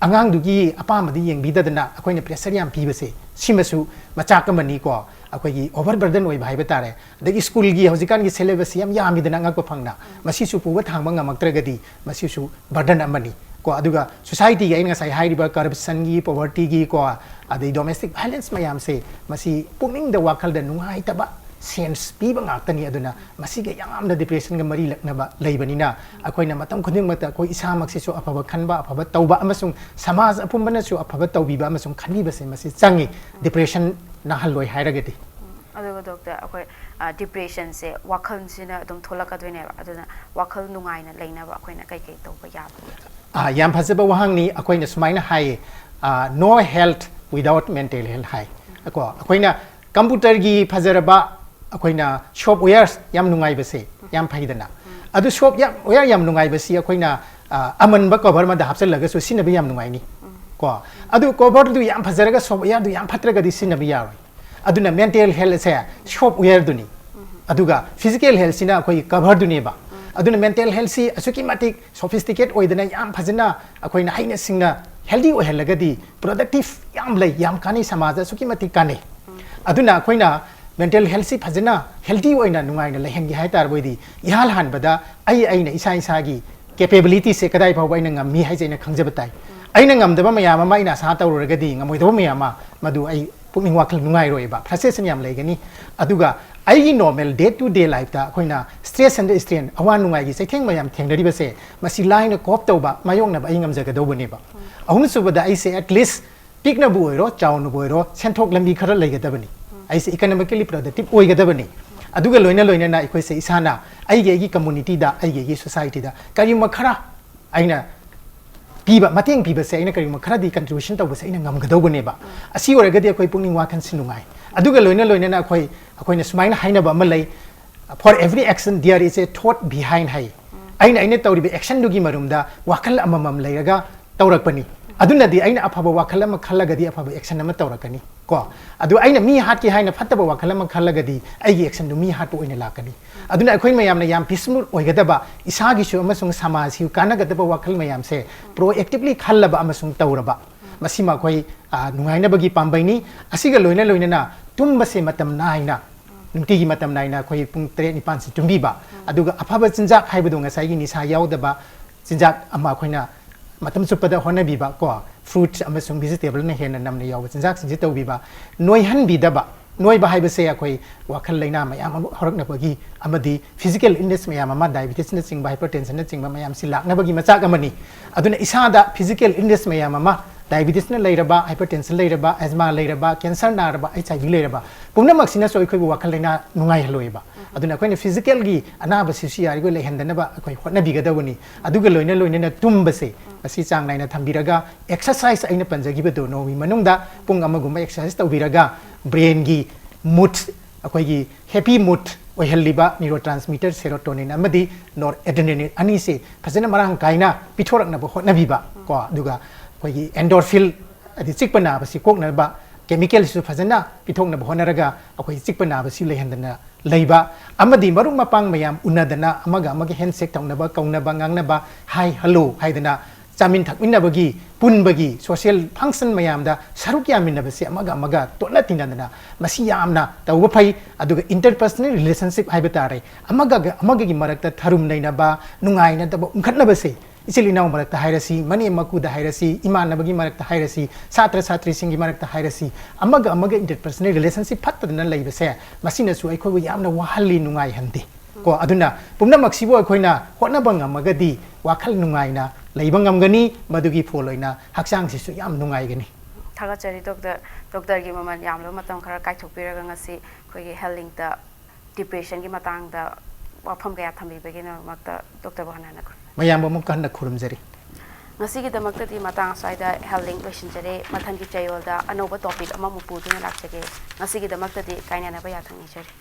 ꯑꯉꯥꯡꯗꯨꯒꯤ ꯑꯄꯥꯝꯕꯗꯤ ꯌꯦꯡꯕꯤꯗꯗꯅ ꯑꯩꯈꯣꯏꯅ pressure ꯌꯥꯝ ꯄꯤꯕꯁꯦ, ꯁꯤꯃꯁꯨ ꯃꯆꯥꯛ ꯑꯃꯅꯤꯀꯣ꯫ ꯑꯩꯈꯣꯏꯒꯤ over burden ꯑꯣꯏꯕ ꯍꯥꯏꯕ ꯇꯥꯔꯦ꯫ ꯑꯗꯒꯤ schoolꯒꯤ ꯍꯧꯖꯤꯛꯀꯥꯟꯒꯤ syllabusꯁꯤ ꯌꯥꯝ ꯌꯥꯝꯃꯤꯗꯅ ꯑꯉꯛꯄ ꯐꯪꯅ, ꯃꯁꯤꯁꯨ ꯄꯨꯕ ꯊꯥꯡꯕ ꯉꯝꯃꯛꯇ꯭ꯔꯒꯗꯤ ꯃꯁꯤꯁꯨ burden ꯑꯃꯅꯤ ꯀꯣ꯫ ꯑꯗꯨꯒ societyꯒꯤ ꯑꯩꯅ ꯉꯁꯥꯏ ꯍꯥꯏꯔꯤꯕ corruptionꯒꯤ, povertyꯒꯤ ꯀꯣ, ꯑꯗꯩ domestic violence ꯃꯌꯥꯝꯁꯦ, ꯃꯁꯤ ꯄꯨꯛꯅꯤꯡꯗ, ꯋꯥꯈꯜꯗ ꯅꯨꯡꯉꯥꯏꯇꯕ sense ꯄꯤꯕ ꯉꯥꯛꯇꯅꯤ꯫ ꯑꯗꯨꯅ ꯃꯁꯤꯒ ꯌꯥꯝꯅ depressionꯒ ꯃꯔꯤ ꯂꯛꯅꯕ ꯂꯩꯕꯅꯤꯅ, ꯑꯩꯈꯣꯏꯅ ꯃꯇꯝ ꯈꯨꯗꯤꯡꯃꯛꯇ ꯑꯩꯈꯣꯏ ꯏꯁꯥꯃꯛꯁꯤꯁꯨ ꯑꯐꯕ ꯈꯟꯕ, ꯑꯐꯕ ꯇꯧꯕ, ꯑꯃꯁꯨꯡ ꯁꯃꯥꯖ ꯑꯄꯨꯝꯕꯅꯁꯨ ꯑꯐꯕ ꯇꯧꯕꯤꯕ ꯑꯃꯁꯨꯡ ꯈꯟꯕꯤꯕꯁꯦ ꯃꯁꯤ ꯆꯪꯉꯤ, depression ꯅꯥꯍꯜꯂꯣꯏ ꯍꯥꯏꯔꯒꯗꯤ꯫ ꯑꯗꯨꯒ doctor, ꯑꯩꯈꯣꯏ depressionꯁꯦ ꯋꯥꯈꯜꯁꯤꯅ ꯑꯗꯨꯝ ꯊꯣꯛꯂꯛꯀꯗꯣꯏꯅꯦꯕ, ꯑꯗꯨꯅ ꯋꯥꯈꯜ ꯅꯨꯡꯉꯥꯏꯅ ꯂꯩꯅꯕ ꯑꯩꯈꯣꯏꯅ ꯀꯩ ꯀꯩ ꯇꯧꯕ ꯌꯥꯕꯒꯦ? ꯑꯥ, ꯌꯥꯝ ꯐꯖꯕ ꯋꯥꯍꯪꯅꯤ꯫ ꯑꯩꯈꯣꯏꯅ ꯁꯨꯃꯥꯏꯅ ꯍꯥꯏꯌꯦ, "No health without mental health" ꯍꯥꯏ꯫ ꯀꯣ, ꯑꯩꯈꯣꯏꯅ computerꯒꯤ ꯐꯖꯔꯕ, ꯑꯩꯈꯣꯏꯅ softwares ꯌꯥꯝ ꯅꯨꯡꯉꯥꯏꯕꯁꯦ ꯌꯥꯝ ꯐꯩꯗꯅ꯫ ꯑꯗꯨ software ꯌꯥꯝ ꯅꯨꯡꯉꯥꯏꯕꯁꯤ ꯑꯩꯈꯣꯏꯅ, ꯑ, ꯑꯃꯟꯕ cover ꯑꯃꯗ ꯍꯥꯞꯆꯤꯜꯂꯒꯁꯨ ꯁꯤꯖꯤꯟꯅꯕ ꯌꯥꯝ ꯅꯨꯡꯉꯥꯏꯅꯤ꯫ ꯀꯣ, ꯑꯗꯨ coverꯗꯨ ꯌꯥꯝ ꯐꯖꯔꯒ softwareꯗꯨ ꯌꯥꯝ ꯐꯠꯇ꯭ꯔꯒꯗꯤ ꯁꯤꯖꯤꯟꯅꯕ ꯌꯥꯔꯣꯏ꯫ ꯑꯗꯨꯅ mental healthꯁꯦ softwareꯗꯨꯅꯤ꯫ ꯑꯗꯨꯒ physical healthꯁꯤꯅ ꯑꯩꯈꯣꯏꯒꯤ coverꯗꯨꯅꯦꯕ꯫ ꯑꯗꯨꯅ mental healthꯁꯤ ꯑꯁꯨꯛꯀꯤ ꯃꯇꯤꯛ sophisticated ꯑꯣꯏꯗꯅ ꯌꯥꯝ ꯐꯖꯅ ꯑꯩꯈꯣꯏꯅ ꯍꯩꯅ ꯁꯤꯡꯅ healthy ꯑꯣꯏꯍꯜꯂꯒꯗꯤ productive ꯌꯥꯝ ꯂꯩ, ꯌꯥꯝ ꯀꯥꯟꯅꯩ, ꯁꯃꯥꯖꯗ ꯑꯁꯨꯛꯀꯤ ꯃꯇꯤꯛ ꯀꯥꯟꯅꯩ꯫ ꯑꯗꯨꯅ ꯑꯩꯈꯣꯏꯅ mental healthꯁꯤ ꯐꯖꯅ healthy ꯑꯣꯏꯅ ꯅꯨꯡꯉꯥꯏꯅ ꯂꯩꯍꯟꯒꯦ ꯍꯥꯏ ꯇꯥꯔꯕ ꯑꯣꯏꯗꯤ, ꯏꯍꯥꯟ ꯍꯥꯟꯕꯗ ꯑꯩ, ꯑꯩꯅ ꯏꯁꯥ ꯏꯁꯥꯒꯤ capabilityꯁꯦ ꯀꯗꯥꯏ ꯐꯥꯎꯕ ꯑꯩꯅ ꯉꯝꯃꯤ ꯍꯥꯏꯁꯦ ꯑꯩꯅ ꯈꯪꯖꯕ ꯇꯥꯏ꯫ ꯑꯩꯅ ꯉꯝꯗꯕ ꯃꯌꯥꯝ ꯑꯃ, ꯑꯩꯅ ꯑꯁꯥ ꯇꯧꯔꯨꯔꯒꯗꯤ ꯉꯝꯃꯣꯏꯗꯕ ꯃꯌꯥꯝ ꯑꯃ, ꯃꯗꯨ ꯑꯩ ꯄꯨꯛꯅꯤꯡ ꯋꯥꯈꯜ ꯅꯨꯡꯉꯥꯏꯔꯣꯏꯕ, frustration ꯌꯥꯝ ꯂꯩꯒꯅꯤ꯫ ꯑꯗꯨꯒ ꯑꯩꯒꯤ normal day to day lifeꯇ ꯑꯩꯈꯣꯏꯅ stress and strain, ꯑꯋꯥ ꯅꯨꯡꯉꯥꯏꯒꯤ ꯆꯩꯊꯦꯡ ꯃꯌꯥꯝ ꯊꯦꯡꯅꯔꯤꯕꯁꯦ, ꯃꯁꯤ ꯂꯥꯏꯅ cope ꯇꯧꯕ, ꯃꯥꯌꯣꯛꯅꯕ ꯑꯩ ꯉꯝꯖꯒꯗꯧꯕꯅꯦꯕ꯫ ꯑꯍꯨꯝꯁꯨꯕꯗ ꯑꯩꯁꯦ at least ꯄꯤꯛꯅꯕꯨ ꯑꯣꯏꯔꯣ, ꯆꯥꯎꯅꯕꯨ ꯑꯣꯏꯔꯣ, ꯁꯦꯟꯊꯣꯛ ꯂꯝꯕꯤ ꯈꯔ ꯂꯩꯒꯗꯕꯅꯤ꯫ ꯑꯩꯁꯦ economically productive ꯑꯣꯏꯒꯗꯕꯅꯤ꯫ ꯑꯗꯨꯒ ꯂꯣꯏꯅ ꯂꯣꯏꯅꯅ ꯑꯩꯈꯣꯏꯁꯦ ꯏꯁꯥꯅ ꯑꯩꯒꯤ, ꯑꯩꯒꯤ communityꯗ, ꯑꯩꯒꯤ, ꯑꯩꯒꯤ societyꯗ ꯀꯔꯤꯒꯨꯝꯕ ꯈꯔ ꯑꯩꯅ ꯄꯤꯕ, ꯃꯇꯦꯡ ꯄꯤꯕꯁꯦ ꯑꯩꯅ ꯀꯔꯤꯒꯨꯝꯕ ꯈꯔꯗꯤ contribution ꯇꯧꯕꯁꯦ ꯑꯩꯅ ꯉꯝꯒꯗꯧꯕꯅꯦꯕ꯫ ꯑꯁꯤ ꯑꯣꯏꯔꯒꯗꯤ ꯑꯩꯈꯣꯏ ꯄꯨꯛꯅꯤꯡ ꯋꯥꯈꯜꯁꯤ ꯅꯨꯡꯉꯥꯏ꯫ ꯑꯗꯨꯒ ꯂꯣꯏꯅ ꯂꯣꯏꯅꯅ ꯑꯩꯈꯣꯏ, ꯑꯩꯈꯣꯏꯅ ꯁꯨꯃꯥꯏꯅ ꯍꯥꯏꯅꯕ ꯑꯃ ꯂꯩ, "For every action there is a thought behind" ꯍꯥꯏ꯫ ꯑꯩꯅ, ꯑꯩꯅ ꯇꯧꯔꯤꯕ actionꯗꯨꯒꯤ ꯃꯔꯨꯝꯗ ꯋꯥꯈꯜ ꯑꯃꯃꯝ ꯂꯩꯔꯒ ꯇꯧꯔꯛꯄꯅꯤ꯫ ꯑꯗꯨꯅꯗꯤ ꯑꯩꯅ ꯑꯐꯕ ꯋꯥꯈꯜ ꯑꯃ ꯈꯜꯂꯒꯗꯤ ꯑꯐꯕ action ꯑꯃ ꯇꯧꯔꯛꯀꯅꯤ ꯀꯣ꯫ ꯑꯗꯨ ꯑꯩꯅ ꯃꯤ ꯍꯥꯠꯀꯦ ꯍꯥꯏꯅ ꯐꯠꯇꯕ ꯋꯥꯈꯜ ꯑꯃ ꯈꯜꯂꯒꯗꯤ ꯑꯩꯒꯤ actionꯗꯨ ꯃꯤ ꯍꯥꯠꯄ ꯑꯣꯏꯅ ꯂꯥꯛꯀꯅꯤ꯫ ꯑꯗꯨꯅ ꯑꯩꯈꯣꯏ ꯃꯌꯥꯝꯅ ꯌꯥꯝ peaceful ꯑꯣꯏꯒꯗꯕ, ꯏꯁꯥꯒꯤꯁꯨ ꯑꯃꯁꯨꯡ ꯁꯃꯥꯖꯁꯤꯁꯨ ꯀꯥꯟꯅꯒꯗꯕ ꯋꯥꯈꯜ ꯃꯌꯥꯝꯁꯦ proactively ꯈꯜꯂꯕ ꯑꯃꯁꯨꯡ ꯇꯧꯔꯕ, ꯃꯁꯤꯃ ꯑꯩꯈꯣꯏ, ꯑ, ꯅꯨꯡꯉꯥꯏꯅꯕꯒꯤ ꯄꯥꯝꯕꯩꯅꯤ꯫ ꯑꯁꯤꯒ ꯂꯣꯏꯅ ꯂꯣꯏꯅꯅ ꯇꯨꯝꯕꯁꯦ ꯃꯇꯝ ꯅꯥꯏꯅ, ꯅꯨꯡꯇꯤꯒꯤ ꯃꯇꯝ ꯅꯥꯏꯅ ꯑꯩꯈꯣꯏ ꯄꯨꯡ ꯇꯔꯦꯠ ꯅꯤꯄꯥꯟꯁꯤ ꯇꯨꯝꯕꯤꯕ, ꯑꯗꯨꯒ ꯑꯐꯕ ꯆꯤꯟꯖꯥꯛ ꯍꯥꯏꯕꯗꯣ ꯉꯁꯥꯏꯒꯤ ꯅꯤꯁꯥ ꯌꯥꯎꯗꯕ ꯆꯤꯟꯖꯥꯛ ꯑꯃ ꯑꯩꯈꯣꯏꯅ ꯃꯇꯝ ꯆꯨꯞꯄꯗ ꯍꯣꯠꯅꯕꯤꯕ ꯀꯣ, fruits ꯑꯃꯁꯨꯡ vegetableꯅ ꯍꯦꯟꯅ ꯅꯝꯅ ꯌꯥꯎꯕ ꯆꯤꯟꯖꯥꯛꯁꯤꯡꯁꯤ ꯇꯧꯕꯤꯕ, ꯅꯣꯏꯍꯟꯕꯤꯗꯕ꯫ ꯅꯣꯏꯕ ꯍꯥꯏꯕꯁꯦ ꯑꯩꯈꯣꯏ ꯋꯥꯈꯜ ꯂꯩꯅꯥ ꯃꯌꯥꯝ ꯑꯃ ꯍꯧꯔꯛꯅꯕꯒꯤ ꯑꯃꯗꯤ physical illness ꯃꯌꯥꯝ ꯑꯃ, diabetesꯅꯆꯤꯡꯕ, hypertensionꯅꯆꯤꯡꯕ ꯃꯌꯥꯝꯁꯤ ꯂꯥꯛꯅꯕꯒꯤ ꯃꯆꯥꯛ ꯑꯃꯅꯤ꯫ ꯑꯗꯨꯅ ꯏꯁꯥꯗ physical illness ꯃꯌꯥꯝ ꯑꯃ, diabetesꯅ ꯂꯩꯔꯕ, hypertension ꯂꯩꯔꯕ, asthma ꯂꯩꯔꯕ, cancer ꯅꯥꯔꯕ, HIV ꯂꯩꯔꯕ, ꯄꯨꯝꯅꯃꯛꯁꯤꯅꯁꯨ ꯑꯩꯈꯣꯏꯕꯨ ꯋꯥꯈꯜ ꯂꯩꯅꯥ ꯅꯨꯡꯉꯥꯏꯍꯜꯂꯣꯏꯕ꯫ ꯑꯗꯨꯅ ꯑꯩꯈꯣꯏꯅ physicalꯒꯤ ꯑꯅꯥꯕꯁꯤꯁꯨ ꯌꯥꯔꯤꯈꯣꯏ ꯂꯩꯍꯟꯗꯅꯕ ꯑꯩꯈꯣꯏ ꯍꯣꯠꯅꯕꯤꯒꯗꯕꯅꯤ꯫ ꯑꯗꯨꯒ ꯂꯣꯏꯅ ꯂꯣꯏꯅꯅ ꯇꯨꯝꯕꯁꯦ ꯃꯁꯤ ꯆꯥꯡ ꯅꯥꯏꯅ ꯊꯝꯕꯤꯔꯒ, exercise ꯑꯩꯅ ꯄꯟꯖꯈꯤꯕꯗꯣ, ꯅꯣꯡꯃꯒꯤ ꯃꯅꯨꯡꯗ ꯄꯨꯡ ꯑꯃꯒꯨꯝꯕ exercise ꯇꯧꯕꯤꯔꯒ, brainꯒꯤ mood, ꯑꯩꯈꯣꯏꯒꯤ happy mood ꯑꯣꯏꯍꯜꯂꯤꯕ neurotransmitter serotonin ꯑꯃꯗꯤ noradrenaline ꯑꯅꯤꯁꯦ ꯐꯖꯅ ꯃꯔꯥꯡ ꯀꯥꯏꯅ ꯄꯤꯊꯣꯔꯛꯅꯕ ꯍꯣꯠꯅꯕꯤꯕ ꯀꯣ, ꯑꯗꯨꯒ ꯑꯩꯈꯣꯏꯒꯤ endorphin, ꯍꯥꯏꯗꯤ ꯆꯤꯛꯄ ꯅꯥꯕꯁꯤ ꯀꯣꯛꯅꯕ chemicalꯁꯤꯁꯨ ꯐꯖꯅ ꯄꯤꯊꯣꯛꯅꯕ ꯍꯣꯠꯅꯔꯒ ꯑꯩꯈꯣꯏ ꯆꯤꯛꯄ ꯅꯥꯕꯁꯤ ꯂꯩꯍꯟꯗꯅ ꯂꯩꯕ ꯑꯃꯗꯤ ꯃꯔꯨꯞ ꯃꯄꯥꯡ ꯃꯌꯥꯝ ꯎꯅꯗꯅ ꯑꯃꯒ ꯑꯃꯒ handshake ꯇꯧꯅꯕ, ꯀꯧꯅꯕ, ꯉꯥꯡꯅꯕ, hi, hello ꯍꯥꯏꯗꯅ ꯆꯥꯃꯤꯟ ꯊꯛꯃꯤꯟꯅꯕꯒꯤ, ꯄꯨꯟꯕꯒꯤ, social function ꯃꯌꯥꯝꯗ ꯁꯔꯨꯛ ꯌꯥꯃꯤꯟꯅꯕꯁꯦ ꯑꯃꯒ ꯑꯃꯒ ꯇꯣꯠꯅ ꯇꯤꯟꯅꯗꯅ ꯃꯁꯤ ꯌꯥꯝꯅ ꯇꯧꯕ ꯐꯩ꯫ ꯑꯗꯨꯒ interpersonal relationship ꯍꯥꯏꯕ ꯇꯥꯔꯦ, ꯑꯃꯒ ꯑꯃꯒꯒꯤ ꯃꯔꯛꯇ ꯊꯔꯨꯝ ꯅꯩꯅꯕ, ꯅꯨꯡꯉꯥꯏꯅꯗꯕ ꯎꯪꯈꯠꯅꯕꯁꯦ, ꯏꯆꯤꯜ ꯏꯅꯥꯎ ꯃꯔꯛꯇ ꯍꯥꯏꯔꯁꯤ, ꯃꯅꯦꯝ ꯃꯀꯨꯗ ꯍꯥꯏꯔꯁꯤ, ꯏꯃꯥꯟꯅꯕꯒꯤ ꯃꯔꯛꯇ ꯍꯥꯏꯔꯁꯤ, ꯁꯥꯇ꯭ꯔ ꯁꯥꯇ꯭ꯔꯤꯁꯤꯡꯒꯤ ꯃꯔꯛꯇ ꯍꯥꯏꯔꯁꯤ, ꯑꯃꯒ ꯑꯃꯒ interpersonal relationship ꯐꯠꯇꯗꯅ ꯂꯩꯕꯁꯦ, ꯃꯁꯤꯅꯁꯨ ꯑꯩꯈꯣꯏꯕꯨ ꯌꯥꯝꯅ ꯋꯥꯍꯜꯂꯤ, ꯅꯨꯡꯉꯥꯏꯍꯟꯗꯦ ꯀꯣ꯫ ꯑꯗꯨꯅ ꯄꯨꯝꯅꯃꯛꯁꯤꯕꯨ ꯑꯩꯈꯣꯏꯅ ꯍꯣꯠꯅꯕ ꯉꯝꯃꯒꯗꯤ ꯋꯥꯈꯜ ꯅꯨꯡꯉꯥꯏꯅ ꯂꯩꯕ ꯉꯝꯒꯅꯤ, ꯃꯗꯨꯒꯤ ꯐꯣꯜ ꯑꯣꯏꯅ ꯍꯛꯆꯥꯡꯁꯤꯁꯨ ꯌꯥꯝ ꯅꯨꯡꯉꯥꯏꯒꯅꯤ꯫ ꯊꯥꯒꯠꯆꯔꯤ ꯗꯣꯛꯇꯔ꯫ ꯗꯣꯛꯇꯔꯒꯤ ꯃꯃꯜ ꯌꯥꯝꯂꯕ ꯃꯇꯝ ꯈꯔ ꯀꯥꯏꯊꯣꯛꯄꯤꯔꯒ ꯉꯁꯤ ꯑꯩꯈꯣꯏꯒꯤ Health Linkꯇ depressionꯒꯤ ꯃꯇꯥꯡꯗ ꯋꯥꯐꯝ ꯀꯌꯥ ꯊꯝꯕꯤꯕꯒꯤꯗꯃꯛꯇ ꯗꯣꯛꯇꯔꯕꯨ ꯍꯟꯅ ꯍꯟꯅ ꯈꯨꯔꯨꯝꯖꯔꯤ꯫ ꯃꯌꯥꯝꯕꯨ ꯑꯃꯨꯛꯀ ꯍꯟꯅ ꯈꯨꯔꯨꯝꯖꯔꯤ꯫ ꯉꯁꯤꯒꯤꯗꯃꯛꯇꯗꯤ ꯃꯇꯥꯡ ꯑꯁ꯭ꯋꯥꯏꯗ ꯍꯦꯜ ꯂꯤꯡ ꯂꯣꯏꯁꯤꯟꯖꯔꯦ꯫ ꯃꯊꯪꯒꯤ ꯆꯌꯣꯜꯗ ꯑꯅꯧꯕ ꯇꯣꯄꯤꯛ ꯑꯃꯃꯨꯛ ꯄꯨꯗꯨꯅ ꯂꯥꯛꯆꯒꯦ꯫ ꯉꯁꯤꯒꯤꯗꯃꯛꯇꯗꯤ ꯀꯥꯏꯅꯅꯕ ꯌꯥꯊꯪ ꯅꯤꯖꯔꯤ꯫